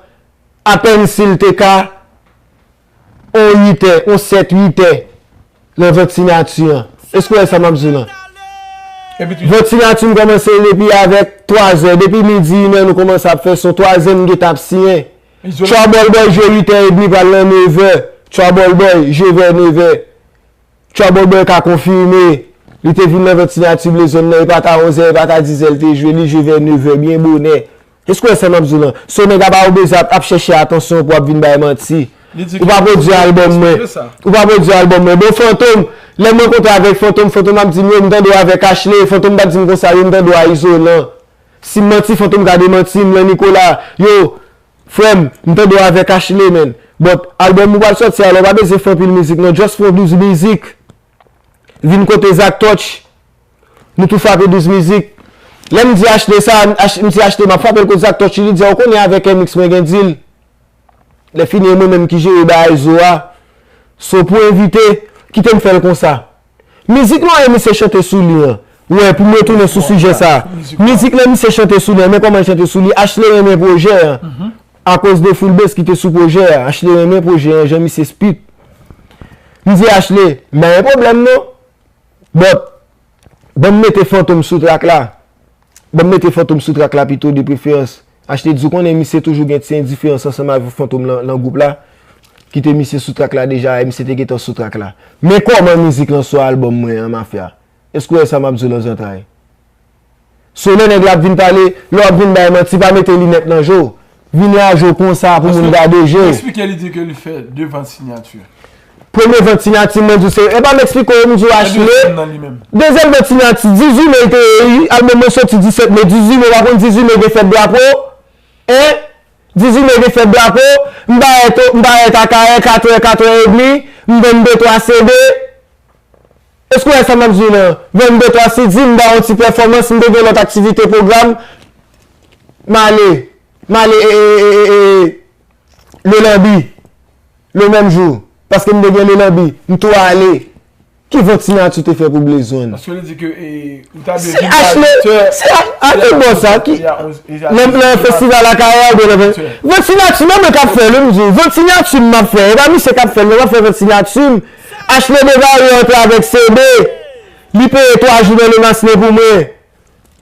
apèn si l te ka, on uit è, on sèt, uit è, nan vant siyati an. Èske w wè sa m ap di w lan? Vant siyati m kòmanse depi avèk twa zè, depi midi, inè, nou kòmanse ap fè son, twa zè m gentan ap siyen. Trouble Boy jwe uit è edmi, pral nan nevè. Trouble Boy jwe vè nevè. Trouble Boy ka konfime, li te vin nan vant siyati Blezon nan, e pa ta onz è, e pa ta diz è li te jwe, li jwe vè nevè, byen bonè. Èske w wè sa m ap di w lan? Se yon nèg apa ou bezwen ap, ap chèche atansyon pou ap vin bay manti. Ou pa pwodui albòm mwen. Ou pa pwodui albòm mwen. Bon, Fantom, lè m rankontre avèk Fantom, Fantom ap di m yo, m tande w avèk Ashley, Fantom pa t di m konsa, yo, m tande w a Izolan. Si m manti, Fantom ka demanti m, lan Nicolas, yo, Frè m, m tande w avèk Ashley, man. But, album ou pral sòti a la, ou pa bezwen fè anpil mizik, non. Just fè yon douz mizik. Vin kote Zak Touch. Nou tou frape douz mizik. Lè m di Ashley sa, Ash-, m di Ashley, m ap frape l kot Zak Touch, li di, ou konnen avèk M X mwen gen deal. Lè fini, e mwen menm ki jere bagay zo a. So, pou envite, kite m fè l konsa. Mizik lan e misye chante sou li an. Wè, pou m retounen sou sijè sa. Mizik lan misye chante sou li an, men kòman l chante sou li. Ashley renmen pwojè an. Akoz de Full Bass ki te sou pwojè a. Ashley renmen pwojè an, jan misye spit. M di Ashley, m pa gen pwoblèm non. But, ban m mete Fantom sou track la. Ban m mete Fantom sou track la pito de preferans. Ashley di, ou konnen misye toujou gen ti endiferans ansanm avèk Fantom lan, lan gwoup la. Kite misye sou track la deja, e misye te gentan sou track la. Men kòman mizik lan sou album mwen an, Mafya? Èske w wè sa m ap di w lan zantray? So lè nèg la ap vin pale, lè w ap vin bay manti, pa mete linèt nan je w. Vini a je w konsa pou moun gade je w. Eksplike li di ke li fè de vant siyati. Premye vant siyati, mwen di w se, e pa m eksplike w, m di w Ashley. Dezyèm vant siyati, dizuit me l te ye wi, album mwen soti disèt me, dizuit me, w pa konn dizuit me gen fèt drapo? Hein? Dizuit me gen fèt drapo, m parèt, m parèt Akayè katrè, katrè edmi, m vann de twa C D. Èske w wè sa m ap di w lan? Vann de twa C D, m ba yon ti pèfòmans, m te gen lòt aktivite pwogram, m ale, m ale, e, e, e, e, e, le lanbi. Le menm jou, paske m te gen le lanbi, m tou ale. Ki vant siyati te fè pou Blezon? Paske li di ke, e, ou ta dwe vin traduktè. Si Ashley, si A-, a ki bò sa? Ki, nan, nan festival Akayè oubyen nan fè-, vant siyati, non, mwen k ap fè l, wi, m di w. Vant siyati m ap fè. E pa misye k ap fè l, non, m ap fè vant siyati m. Ashley Devarye antre avèk C D. Li peye twa jou nan Le Maslin pou mwen.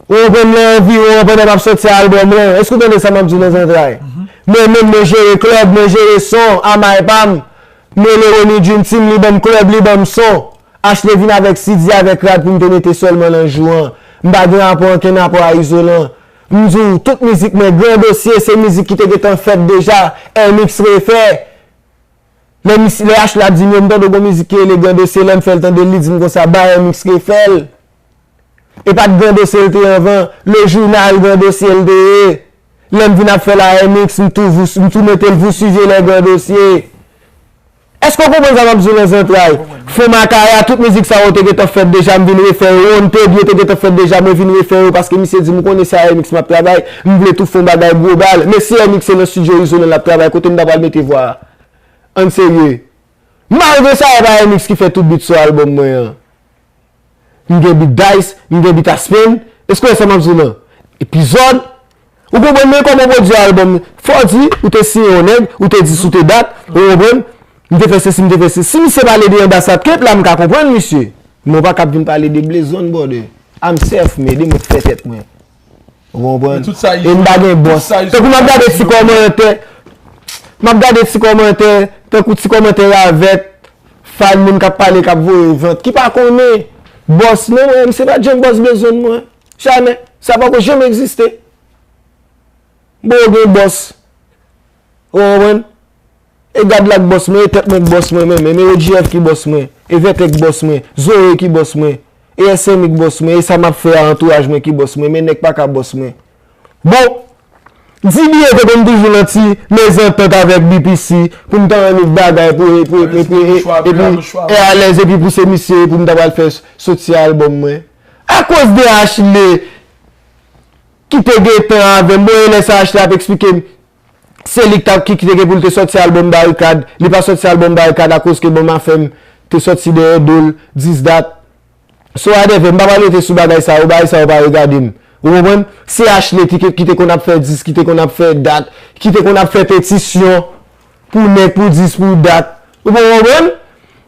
Ou konprann, nan anviwon an pandan m ap sòti albòm lan. Èske w tande sa m ap di w nan zantray? Mwen menm, mwen jere klèb, mwen jere son, amay pa m. Mwen rele Rony Dream Team, li ban m klèb, li ban m son. Ashley vin avèk C D, avèk rad pou m te mete sèlman nan jou an. M pa gen rapò, ankenn rapò a Izolan. M di w, tout mizik mwen, Gran Dosye, se mizik ki te gentan fèt deja, M X refè. Lè mis-, lè Ashley ap di m yo, m tande gon mizik ki rele Gran Dosye, lè m fè l tande l, li di m konsa, ba M X refè l. E pa t Gran Dosye l te anvan, Le Journal Gran Dosye l te ye. Lè m vin ap fè la M X, m tou vou, m tou mete l Vous suivez les Grands Dossiers. Èske w konprann sa m ap di w nan zantray? Fon Makaya, tout mizik sa yo te gentan fèt deja, m vin refè yo. Wanted yo te gentan fèt deja, mwen vin refè yo paske misye di m, ou konnen se a M X m ap travay, m vle tou fè yon bagay gwo bal. Men si M X se nan studio Izolan l ap travay, kote m ta pral mete vwa a? Ann serye. Malgre sa, e pa M X ki fè tout beat sou albòm mwen an. M gen beat Dice, m gen beat Aspen. Èske w wè sa m ap di w lan? Epizòd. Ou konprann, men kòman w pwodui albòm. Fò w di, ou te siyen yon nèg, ou te di si w te dat, ou konprann? M te fè sesi, m te fè sesi. Si misye pale de anbasad Kent la, m ka konprann misye. Men w pa kab vin pale de Blaze One, brother. I'm self made, e mwen k fè tèt mwen. Ou konprann? E m pa gen bòs. Tankou m ap gade ti kòmantè, m ap gade ti kòmantè, tankou ti kòmantè ravèt, fan moun k ap pale, k ap voye vant, ki pa konnen bòs non, mwen, misye pa t janm bòs Blaze One mwen. Jamè. Sa poko janm egziste. M poko gen bòs. Ou konprann? E Gad la k bòs mwen, e tèt mwen k bòs mwen menm, e men O G F ki bòs mwen, e Vètè k bòs mwen, Zoe ki bòs mwen, e S M I k bòs mwen, e sa m ap fè a, antouraj mwen ki bòs mwen, men nèg pa ka bòs mwen. Bon, D B A te konn toujou nan ti mezantant avèk B P C pou m ta annik bagay pou, pou, pou, pou, epi e alèz epi pou se misye pou m ta pral fè soti albòm mwen. Akoz de Ashley ki te gentan avè m, bon, e lè sa Ashley ap eksplike m, se li ki t ap, ki, ki te gen pou l te sòti albòm Barikad, li pa sòti albòm Barikad akoz ke Bon Mafèm te sòti dèyè do l, dis dat. So whatever, m pa pral rete sou bagay sa yo, bagay sa yo pa regade m. Ou konprann? Se Ashley ki, ki te konn ap fè dis, ki te konn ap fè dat, ki te konn ap fè petisyon pou nèg, pou dis, pou dat. Ou pa konprann?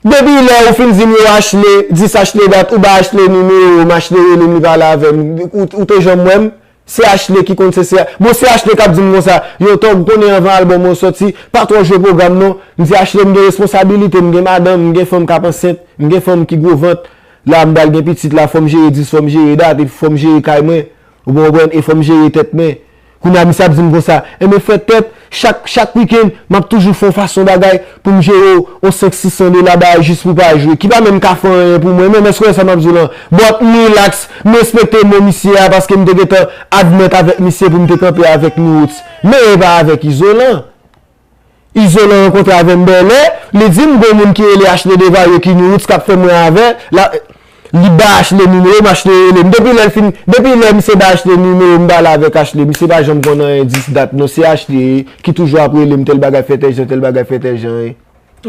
Depi lè ou fin di m yo Ashley, dis Ashley dat, ou ba Ashley nimewo m, Ashley rele m, li pale avè m. Ou, ou te janm wè m? Se Ashley ki konn se, se, bon, se Ashley k ap di m konsa, yo, Tòg, ou konnen anvan albòm mwen sòti, pa twò jwe pwogram non. M di Ashley, m gen responsabilite, m gen madanm, m gen fanm k ap ansent, m gen fanm ki gwo vant. La, m pral gen pitit la, fò m jere dis, fò m jere dat, epi fò m jere kay mwen. Ou konprann? E fò m jere tèt mwen. Kounye a, misye ap di m konsa, enben fè tèt, chak, chak wikenn, m ap toujou fè yon fason bagay pou m jere yon senk, sis san dola bagay jis pou pa jwe. Ki pa menm ka fè anyen pou mwen, menm èske w wè sa m ap di w lan? But m relax, m respekte mo misye a paske m te gentan admèt avèk misye pou m te kanpe avèk New Roots. Men e pa avèk Izolan. Izolan rankontre avè m bèlè, li di m gon moun ki rele Ashley Devario ki New Roots k ap fè mwen avè, la, li ba Ashley nimewo m, Ashley rele m. Depi lè l fin, depi lè misye ba Ashley nimewo m, m pale avèk Ashley, misye pa janm konn anyen dis dat non, se Ashley ki toujou ap rele m tèl bagay fè tèl jan, tèl bagay fè tèl jan.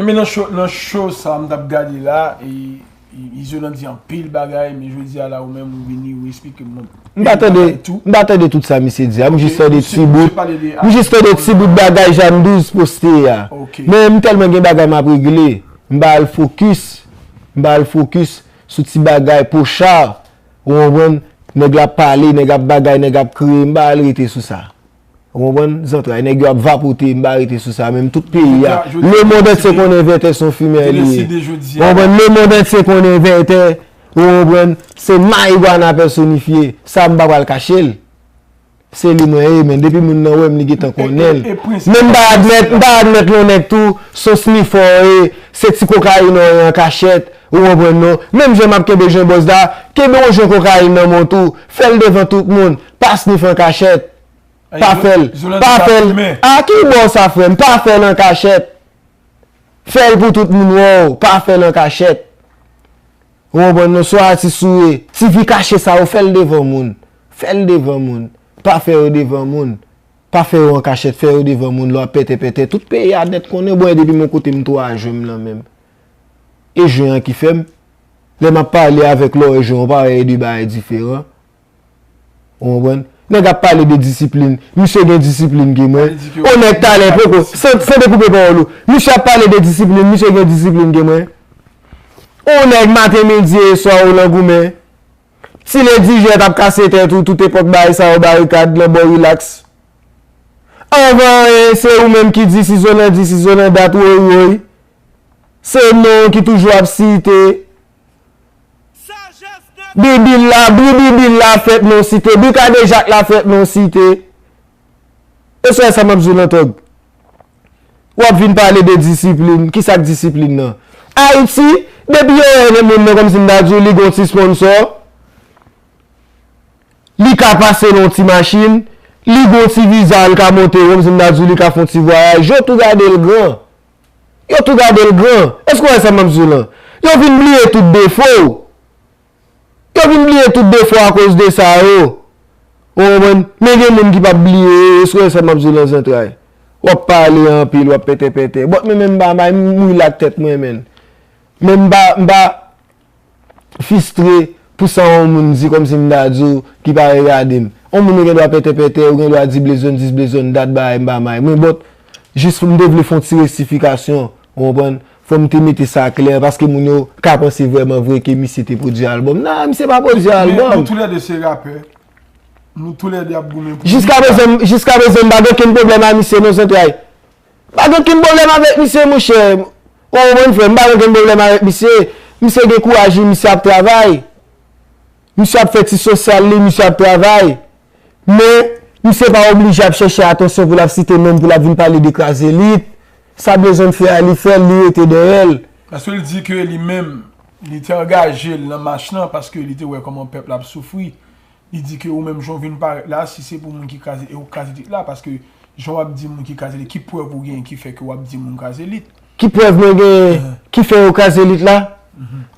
Men nan show, nan show sa m t ap gade la, e, e, Izolan di anpil bagay, men jodi a la ou menm ou vini, ou eksplike m. M pa tande, m pa tande tout sa misye di a, m jis tande ti bout, m jis tande ti bout bagay Jeanne Douze poste a. Men m tèlman gen bagay m ap regle, m pa al fokis, m pa al fokis sou ti bagay pocha, ou konprann, nèg la ap pale, nèg ap bagay, nèg ap kriye, m pa al rete sou sa. Ou konprann? Zantray, nèg yo ap vapote, m pa rete sou sa menm, tout peyi a, lemonn antye konnen Vètè se yon fimè li ye. Ou konprann? Lemonn antye konnen Vètè, ou konprann? Se marigwana pèsonifye, sa m pa pral kache l. Se li mwen ye, men depi moun nan wè m, li gentan konnen l. Men m pa admèt, m pa admèt yon nèg tou, se yon snifè w ye, se ti kokayin w ye an kachèt, ou konprann non? Menm jan m ap kenbe jwen bòz la, kenbe yon jwen kokayin nan men w tou, fè l devan tout moun, pa snif an kachèt. Pa fè l. Pa fè l. A ki bò sa, frè m? Pa fè l an kachèt. Fè l pou tout moun wè w. Pa fè l an kachèt. Ou konprann non? Se yon atis ou ye. Ti vi kache sa yo, fè l devan moun. Fè l devan moun. Pa fè yo devan moun. Pa fè yo an kachèt. Fè yo devan moun. Lè w ap pètè pètè. Tout peyi a nèt konnen. Bon, e depi m yon kote m tou a jwen m nan men m. E jwen an ki fè m. Lè m ap pale avèk lòrèy jwen an, w pa wè e de bagay diferan. Ou konprann? Nèg ap pale de disiplin. Misye gen disiplin ke mwen. On nèg talè poko. San, san dekoupe pawòl ou. Misye ap pale de disiplin. Misye gen disiplin ke mwen. On nèg maten, midi e swa ou nan goumen. Si Lady J t ap kase tèt ou, tout epòk bagay sa yo, barikad, lanmò, rilaks. Anvan anyen, se ou menm ki dis Izolan, dis Izolan dat, woy, woy. Se non ki toujou ap site. Bibil la, bri Bibil la fèt non site, bri Kadejak la fèt non site. E sè sa m ap di w nan tòg. W ap vin pale de disiplin. Kisa k disiplin nan? Ayiti, depi yo wè moun nan kòmsi m ta di w li gon ti sponsò, li ka pase nan yon ti machin, li gon ti viza, li ka monte, kòmsi m ta di w li ka fè yon ti vwayaj. Yo tou gade l gran. Yo tou gade l gran. Èske w wè sa m ap di w lan? Yo vin bliye tout defo w. Yo vin bliye tout defo akoz de sa yo. Ou konprann? Men gen moun ki p ap bliye yo, èske w wè sa m ap di w lan zantray? W ap pale anpil, w ap pètèpètè. But mwen menm m pa may, m rilak tèt mwen, menn. Men m pa, m pa fistre pou sa yon moun di kòmsi m ta di w ki pa regade m. Yon moun ou gen dwa pètèpètè, ou gen dwa di blezon dis blezon dat bagay m pa may. Mwen but, jis m te vle fè yon ti restifikasyon, ou konprann? Fò m te mete sa klè, paske moun yo ka panse vrèman vre ke misye te pwodui albòm. Non, misye pa pwodui albòm. Men nou toulède se rapè. Nou toulède ap goumen pou Jiska prezan, jiska prezan, m pa gen okenn pwoblèm a misye non, zantray. Pa gen okenn pwoblèm avèk misye, monchè. Ou konprann, frè m? M pa gen okenn pwoblèm avèk misye. Misye gen kouraj li, misye ap travay. Misye ap fè ti sosyal li, misye ap travay. Men, misye pa oblije ap chèche atansyon pou l ap site non m, pou l ap vin pale de kraze lit. Sa blezon fè a, li fè l, li rete dèyè l. Paske l di ke li menm, li te angaje l nan mach lan paske li te wè kòman pèp la ap soufri. Li di ke ou menm jan w vin parèt la, si se pou moun ki kraze, e ou k kraze lit la, paske jan w ap di moun ki kraze lit, ki prèv ou genyen ki fè ke w ap di moun kraze lit? Ki prèv mwen genyen ki fè yo kraze lit la?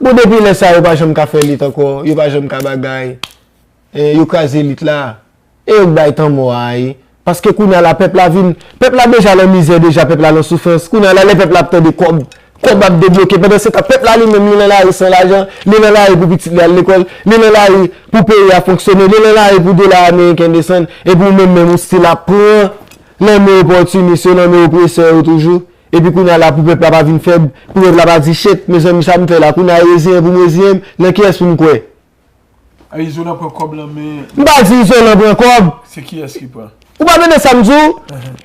Bon, depi lè sa, yo pa janm ka fè lit ankò, yo pa janm ka bagay. Eh, yo kraze lit la. E yo k bay tanmò a, wi. Paske kounye a la, pèp la vin, pèp la deja lan mizè, deja pèp la lan soufrans. Kounye a la, lè pèp la ap tande kòb, kòb ap debloke. Pandan se tan, pèp la li menm, li nan lari san lajan, li nan lari pou pitit li al lekòl, li nan lari pou peyi a fonksyone, li nan lari pou dola ameriken desann, epi ou menm menm ou still ap pran lanmen opòtinis yo, lanmen opresè yo toujou. Epi kounye a la, pou pèp la pa vin fèb, pou pèp la pa di, "Shit, mezanmi, sa m fè la, kounye a reziyen pou m reziyen m, nan kiyès pou m kwè?" A, Izolan pran kòb lan, men M pa di Izolan pran kòb. Se kiyès ki pran? Ou pa tande sa m di w?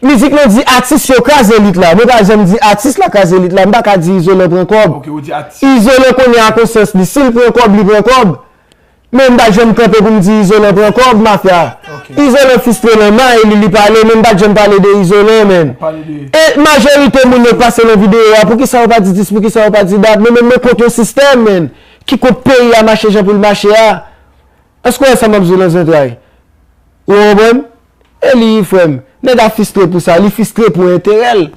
Mizik lan di atis yo kraze lit la. Mwen pa janm di atis la kraze lit la. M pa ka di Izolan pran kòb. Ok, ou di atis. Izolan konnen a konsyans li. Si l pran kòb, li pran kòb. Men m pa janm kanpe pou m di Izolan pran kòb, mafya. Ok. Izolan fistre nan may li, li pale, men m pa janm pale de Izolan, men. Ou pale de E majorite moun yo k pase nan videyo a, poukisa yo pa di dis, poukisa yo pa di dat? Men, men, men kont yon sistèm, men. Ki kont peyi a mache jan pou l mache a. Èske w wè sa m ap di w lan zantray? Ou konprann? E li, frè m, nèg a fistre pou sa, li fistre pou enterè l.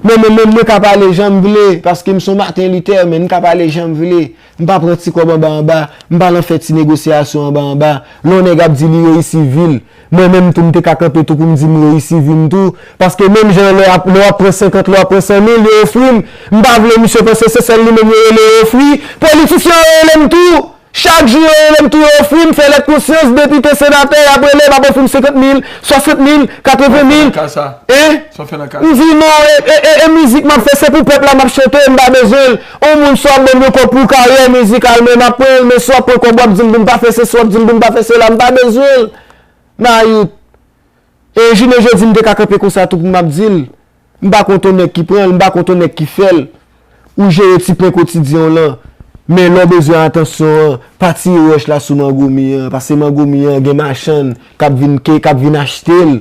Men, men, men, mwen ka pale jan m vle, paske m se yon Martin Luther, men m ka pale jan m vle. M pa pran ti kòb anba anba, m pa lan fè ti negosyasyon anba anba. Lè yon nèg ap di li reyisi vi l, mwen menm tou m te ka kanpe tou pou m di m reyisi vi m tou. Paske menm jan lè w ap, lè w ap pran senkant, lè w ap pran san mil, yo ofri m. M pa vle misye panse se sèl li menm yo rele yo ofri. Politisyen yo rele m tou. Chak jou yo rele m tou, yo ofri m, fè lèt konsyans, depite, senatè, y ap rele, m ap ofri m senkant mil, swasant mil, katreven mil. Sa w fè nan ka sa? Hein? Sa w fè nan ka sa? M di non, e, e, e, e mizik m ap fè, se pou pèp la m ap chante, m pa bezwen l. On moun si w ap ban m yon kòb pou karyè mizikal, men m ap pran l, men si w ap pran kòb, w ap di m pou m pa fè sesi, w ap di m pou m pa fè sela, m pa bezwen l. Mayout. E jounen jodi, m te ka kanpe konsa tou pou m ap di l. M pa kont on nèg ki pran l, m pa kont on nèg ki fè l. Ou jere ti pen kotidyen w lan. Men lè w bezwen atansyon an, pa tire wòch la sou mango mi an, paske mango mi an gen machann k ap vin ke, k ap vin achte l.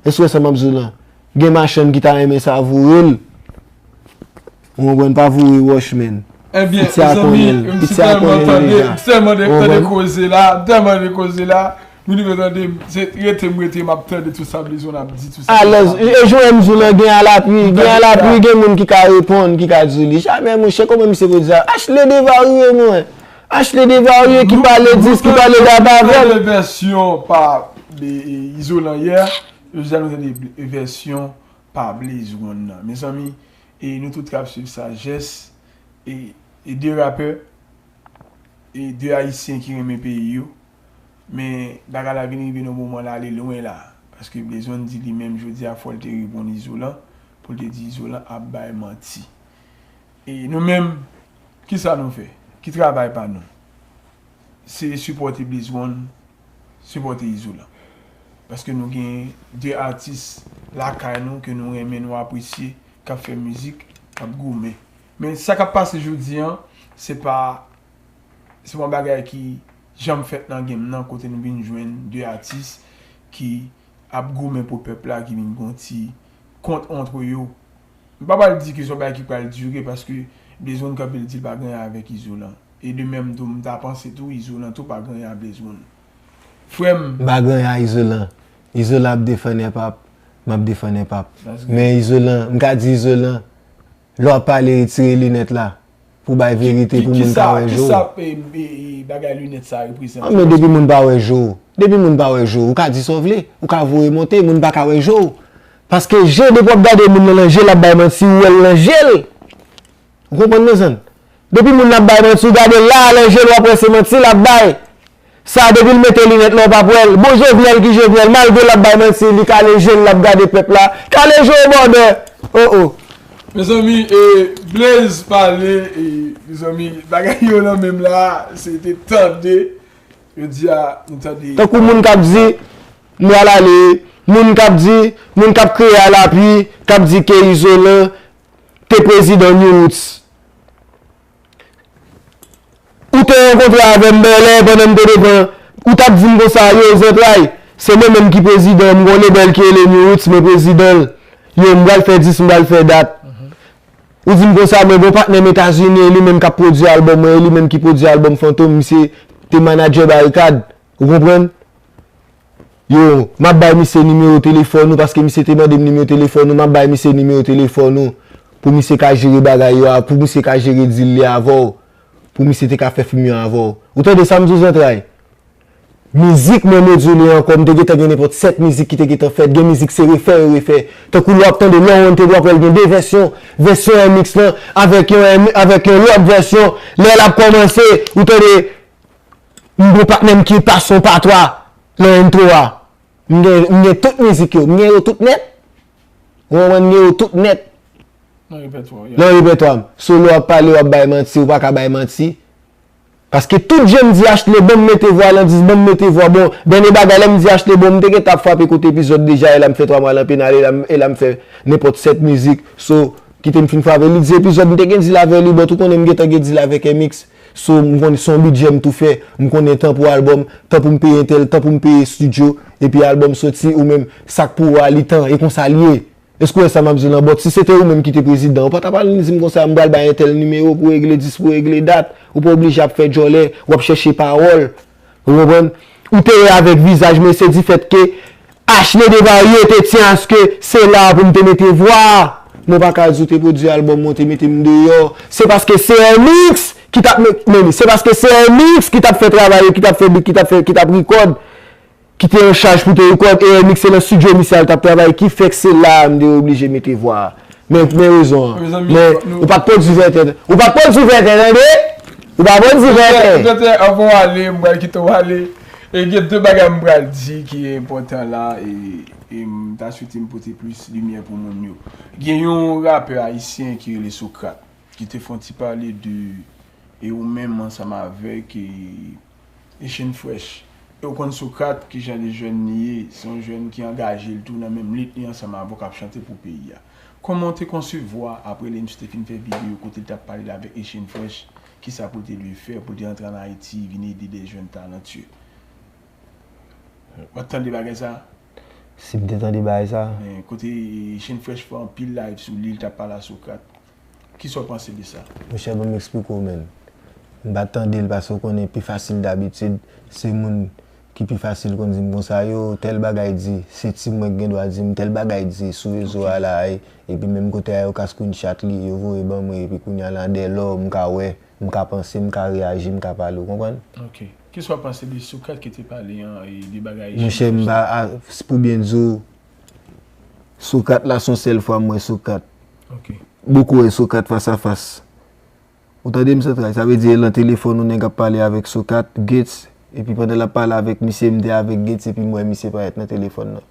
Èske w wè sa m ap di w lan? Gen machann ki ta renmen savoure l. Ou konprann, pa voye wòch, men. Ebyen, mezanmi, m si tèlman tande, m tèlman tande koze la, m tèlman tande koze la, m rive tande, se rete m rete, m ap tande tout sa Blezon ap di, tout sa. Alèz, e, e jan m di w lan, gen alapui, gen alapui, gen moun ki ka reponn, ki ka di li. Jamè, monchè, kòman misye pwodui sa? Ashley Devarye, mwen. Ashley Devarye ki pale dis, ki pale daba avè l. Nou tande vèsyon pa, e, e, Izolan yè, jodi a nou tande vèsyon pa Blaze One nan. Mezanmi, e nou tout k ap swiv Sajès, e, e de rapè, e de Ayisyen ki renmen peyi yo. Men bagay la vin rive nan moman la, ale lwen la. Paske Blaze One di li menm jodi a fò l te reponn Izolan, pou l te di Izolan ap bay manti. E nou menm, kisa nou fè? Ki travay pa nou? Se sipòte Blaze One, sipòte Izolan. Paske nou gen de atis lakay nou ke nou renmen, nou apresye, k ap fè mizik, k ap goumen. Men sa k ap pase jodi an, se pa, se pa yon bagay ki janm fèt nan game nan, kote nou vin jwenn de atis ki ap goumen pou pèp la, ki vin gon ti kont antre yo. M pa pral di ke se yon bagay ki pral dire, paske Blaze One kanpe l di l pa gen anyen avèk Izolan. E de menm tou, m ta panse tou, Izolan tou pa gen anyen a Blaze One. Frè m. M pa gen anyen a Izolan. Izolan ap defann Epap, m ap defann Epap. That's good. Men Izolan, m ka di Izolan, lè w ap pale, retire linèt la. Pou bay verite, pou moun ka wè je w. Kisa, kisa, e, e, e, bagay linèt sa reprezante? Ah, men depi moun pa wè je w, depi moun pa wè je w, ou ka di sa w vle, ou ka voye monte, moun pa ka wè je w. Paske je, depi w ap gade moun nan nan je, l ap bay manti, ou wè l nan je l. Ou konprann, mezanmi? Depi moun nan ap bay manti, ou gade l la, nan je l, w ap wè se manti l ap bay. Sa, depi l mete linèt la, w p ap wè l. Bon, Jovenel ki Jovenel, malgre l ap bay manti, li kale je l, l ap gade pèp la. Kale je w, brother! Oh, oh. Mezanmi, e, Blaze pale, e, mezanmi, bagay yo nan menm la, se te tande. Jodi a, nou tande. Tankou moun k ap di, m pral ale, moun k ap di, moun k ap kreye a lapli, k ap di ke Izolan te prezidan New Roots. Ou te rankontre avè m bèlè pandan m te devan, ou t ap di m konsa, yo, zantray, se mwen menm ki prezidan, m gon lebèl ki rele New Roots, mwen prezidan l. Yo, m pral fè dis, m pral fè dat. Ou di m konsa, mwen gon patnè m Etazini, e li menm k ap pwodui albòm mwen, e li menm ki pwodui albòm Fantom, misye te manadjè Barikad. Ou konprann? Yo, m ap bay misye nimewo telefòn ou, paske misye te mande m nimewo telefòn ou, m ap bay misye nimewo telefòn ou, pou misye ka jere bagay yo a, pou misye ka jere deal li avè w, pou misye te ka fè fim yo avè w. Ou tande sa m di w, zantray? Mizik mwen, Module ankò, m te gentan gen nenpòt sèt mizik ki te gentan fèt, gen mizik se refè yo refè. Tankou lè w ap tande Lawante, w ap wè l gen de vèsyon, vèsyon remix lan, avèk yon, avèk yon lòt vèsyon, lè l ap kòmanse, ou tande, m gon patnè m ki pase yon patwa nan entwo a. M gen, m gen tout mizik yo, m gen yo tout nèt. Ou konprann, m gen yo tout nèt. Nan repètwa w, yeah. Nan repètwa m. So lè w ap pale, w ap bay manti, ou pa ka bay manti. Paske tout jan m di Ashley, ban m mete vwa, l an di, ban m mete vwa. Bon, dènye bagay, lè m di Ashley, bon, m te gentan ap frape kote epizòd deja, e la m fè twa mwa lan penal, e la m, e la m fè nenpòt sèt mizik. So, kite m fin frape. Li di epizòd, m te gen deal avè li, but ou konnen m gentan gen deal avèk M X. So, m konnen se yon bidjè m tou fè. M konnen tan pou albòm, tan pou m peye entèl, tan pou m peye estidyo, epi albòm soti, ou menm, sa k pou ou a, li tan, e konsa l ye. Èske w wè sa m ap di w lan? But si se te ou menm ki te prezidan, ou pa t ap al di m konsa, m pral bay entèl nimewo pou regle dis, pou regle dat. Ou pa oblije ap fè djòlè, w ap chèche pawòl. Ou konprann? Ou te wè avèk vizaj mwen, se difèt ke Ashley Desvarieux te tyen aske se la pou m te mete vwa. Mwen pa ka di w te pwodui albòm mwen, w te mete m deyò. Se paske se M X ki t ap men-, men li. Se paske se M X ki t ap fè travay yo, ki t ap fè beat, ki t ap fè, ki t ap record, ki te an chaj pou te record, e M X se nan studio misye al t ap travay, ki fè k se la a m te oblije mete vwa a. Men, men rezon an. Mezanmi, men, nou ou pa t pwodui vètè. Ou pa t pwodui vètè, tande? Ou pa t pwodui vètè. Doktè, doktè, anvan w ale, m pral kite w ale. E gen de bagay m pral di ki enpòtan la, e, e m ta swete m pote plis limyè pou moun yo. Gen yon rapè ayisyen ki rele Socrate, ki te fè yon ti pale de, e ou menm ansanm avèk, e, Echann Fresh. E w konn Socrate, ki jan de jèn li ye, se yon jèn ki angaje l tou nan menm lit li ansanm avè w k ap chante pou peyi a. Kòman w te konsevwa, apre lè misye te fin fè videyo kote l t ap pale l avèk Echann Fresh, kisa pou l te dwe fè, pou l te rantre ann Ayiti, vin ede de jèn talantye? W ap tande bagay sa? Si m te tande bagay sa? Men, kote Echann Fresh fè anpil live sou li, l t ap pale a Socrate. Kisa w panse de sa? Monchè, ban m eksplike w, menn. M pa t tande l paske w konnen pi fasil dabitid, se moun ki pi fasil konn di m konsa, yo, tèl bagay di, se timoun ki gen dwa di m, tèl bagay di sou rezo a la, e, epi menm kote a yo ka screenshot li, yo voye ban mwen, epi kounye a la, dèlò, m ka wè, m ka panse, m ka reyaji, m ka pale, w konprann? Ok. Kisa w panse de Socrate ki te pale an, e, de bagay Monchè, m pa, a, pou byen di w, Socrate la, se yon sèl fwa m wè Socrate. Ok. Boukou wè Socrate fas a fas. Ou tande m, Santray? Sa vle di e lan telefòn ou nèg ap pale avèk Socrate, Gates, epi pandan l ap pale avèk misye, m te avèk Gates, epi m wè misye parèt nan telefòn nan.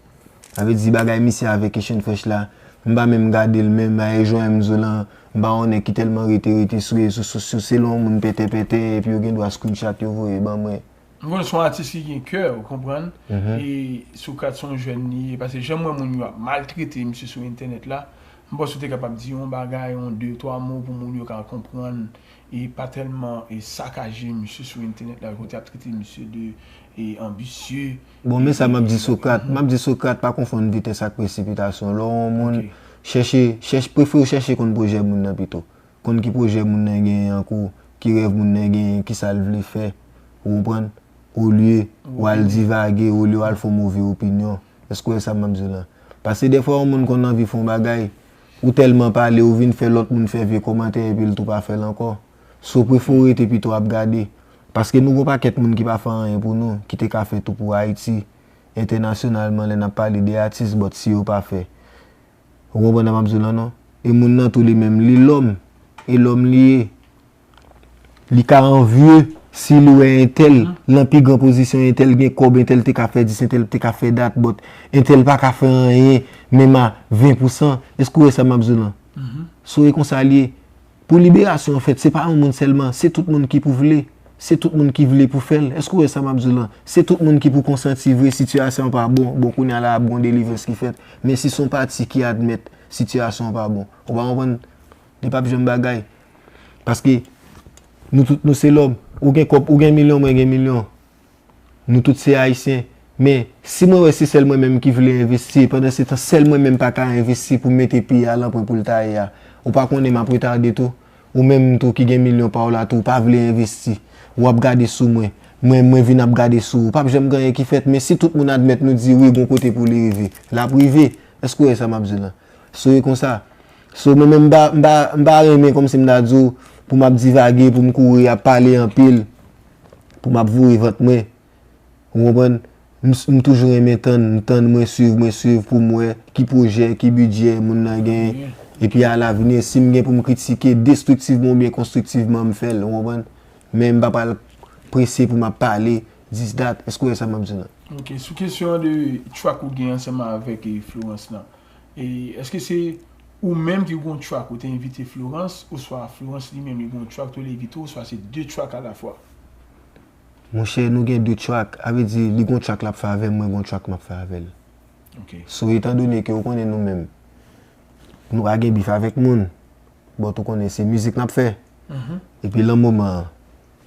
Sa vle di bagay misye avèk Echann Fresh la, M pa menm gade l menm, a e jan m di w lan, m pa yon nèg ki tèlman rete, rete sou rezo sosyo, se lè yon moun pètè, pètè, epi yo gen dwa screenshot yo voye ban mwen. M konn se yon atis ki gen kè, ou konprann? E Socrate se yon jèn li ye, paske jan m wè moun yo ap maltrete misye sou entènèt la, m panse w te kapab di yon bagay, yon de, twa mo pou moun yo ka konprann e pa tèlman e sakaje misye sou entènèt la, kote ap trete misye de e anbisye. Bon, men sa m ap di Socrate, m ap di Socrate pa konfonn vitès ak presipitasyon. Lè yon moun chèche, chèche, prefere w chèche konn pwojè moun nan pito. Konn ki pwojè moun nan genyen an kou, ki rèv moun nan genyen, ki sa l vle fè. Ou konprann? Olye w al divage, olye w al fè yon move opinyon. Èske w wè sa m ap di w lan? Paske dèfwa yon moun konn anvi fè yon bagay, ou tèlman pale, ou vin fè lòt moun fè vye kòmantè epi l tou pa fè l ankò. So, prefere w rete pito ap gade. Paske nou gon pakèt moun ki pa fè anyen pou nou, ki te ka fè tou pou Ayiti, entènasyonalman, lè n ap pale de atis, but si yo pa fè. Ou konprann sa m ap di w lan non? E moun nan tou li menm, li lòm. E lòm li ye. Li ka anvye si li wè entèl nan pi gran pozisyon, entèl gen kòb, entèl te ka fè dis, entèl te ka fè dat, but entèl pa ka fè anyen, menm a ven pousan. Èske w wè sa m ap di w lan? So, e konsa li ye. Pou liberasyon an fèt, se pa yon moun sèlman, se tout moun ki pou vle. Se tout moun ki vle pou fè l. Èske w wè sa m ap di w lan? Se tout moun ki pou konsanti vre, sitiyasyon an pa bon. Bon, kounye a la, ap gon deliverance ki fèt. Men si se yon pati ki admèt sitiyasyon an pa bon, ou pa konprann? Li p ap janm bagay. Paske nou tout nou se lòm. Ou gen kòb, ou gen milyon, mwen gen milyon. Nou tout se Ayisyen. Men, si mwen wè se sèl mwen menm ki vle envesti, pandan se tan sèl mwen menm pa ka envesti pou m mete peyi a lan pwen pou l ta ye a, ou pa konnen m ap retade tou? Ou menm tou ki gen milyon pa w la tou, ou pa vle envesti. W ap gade sou mwen. Mwen, mwen vin ap gade sou ou. P ap janm gen anyen ki fèt, men si tout moun admèt nou di wi, gon kote pou li rive, l ap rive. Èske w wè sa m ap di w lan? So, e konsa. So, mwen menm, m pa, m pa, m pa renmen kòmsi m ta di w, pou m ap divage, pou m kouri, ap pale anpil, pou m ap voye vant mwen. Ou konprann? M, m toujou renmen tann, m tann, mwen swiv, mwen swiv pou m wè ki pwojè, ki bidjè moun nan genyen. Epi alavni, si m gen pou m kritike destriktivman oubyen konstriktivman, m fè l, ou konprann? Men m pa pral prese pou m ap pale, this, that. Èske w wè sa m ap di w lan? Ok, sou kesyon de track ou gen ansanm avèk, eh, Florence lan, eh, èske se ou menm ki gon track ou te envite Florence, oswa Florence li menm li gon track tou li envite w, oswa se de track alafwa? Monchè, nou gen de track, a vle di li gon track l ap fè avè m, mwen gon track m ap fè avè l. Ok. So, etandone ke ou konnen nou menm, nou pa gen bif avèk moun, but ou konnen se mizik n ap fè. Epi lan moman an,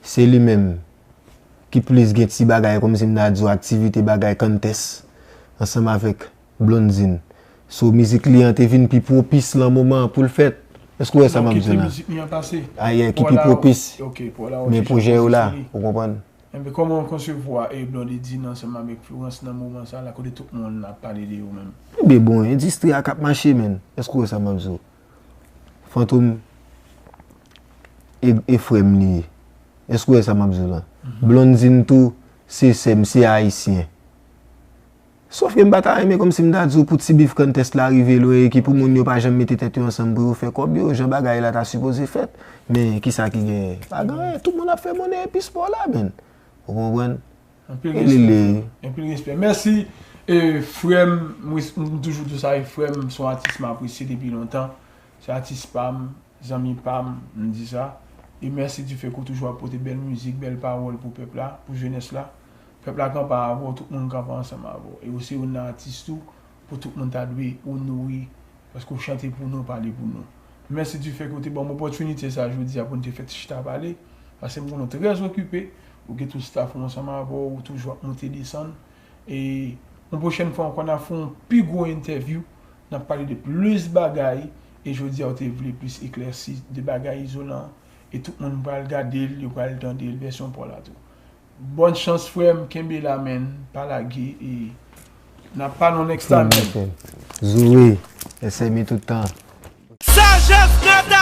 se li menm ki plis gen ti bagay, kòmsi m ta di w, aktivite bagay contest ansanm avèk Blondine. So, mizik li an te vin pi pwopis lan moman an pou l fèt. Èske w wè sa m ap di w lan? Ki te mizik li an pase? Ayè, ki pi pwopis. Ok, pou la, ok, men pwojè yo la, ou konprann? Enben, kòman w konsevwa e Blondedine ansanm avèk Florence nan moman sa la, kote tout moun ap pale de yo menm? Enben, bon, endistri a k ap mache, menn. Èske w wè sa m ap di w? Fantom e, e frè m li ye. Èske w wè sa m ap di w lan? Blondine tou, se sè m, se ayisyen. Sofke m pa ta renmen kòmsi m ta di w pou ti bif contest la rive lwen e ki pou moun yo pa janm mete tèt yo ansanm pou yo fè kòb yo, jan bagay la ta sipoze fèt. Men kisa ki genyen? Pa gen anyen, tout moun ap fè monnen epi spò la, menn. Ou konprann? Anpil respè. Anpil respè. Mèsi, e, frè m, m res-, m toujou di w sa, e frè m, se yon atis m apresye depi lontan. Se atis pa m, zanmi pa m, m di sa. E mèsi du fait ke w toujou ap pote bèl mizik, bèl pawòl pou pèp la, pou jenès la. Pèp la kanpe avè w, tout moun kanpe ansanm avè w. E w se youn nan atis tou, pou tout moun ta dwe onore, paske w chante pou nou, pale pou nou. Mèsi du fait ke w te ban m opòtinite sa jodi a pou n te fè ti chita pale, paske m konnen w trè okipe, ou gen tout staff ou ansanm avè w, ou toujou ap monte desann. E yon pwochèn fwa ankò, n a fè yon pi gwo entèvyou, n ap pale de plis bagay, e jodi a, w te vle plis eklèsi de bagay izolan, e tout moun pral gade l, yo pral tande l, vèsyon pa w la tou. Bòn chans, frè m, kenbe la, menn, pa lage, e n ap pale yon next time, menn. Zoe, S M I tout tan. Sagesse Nata!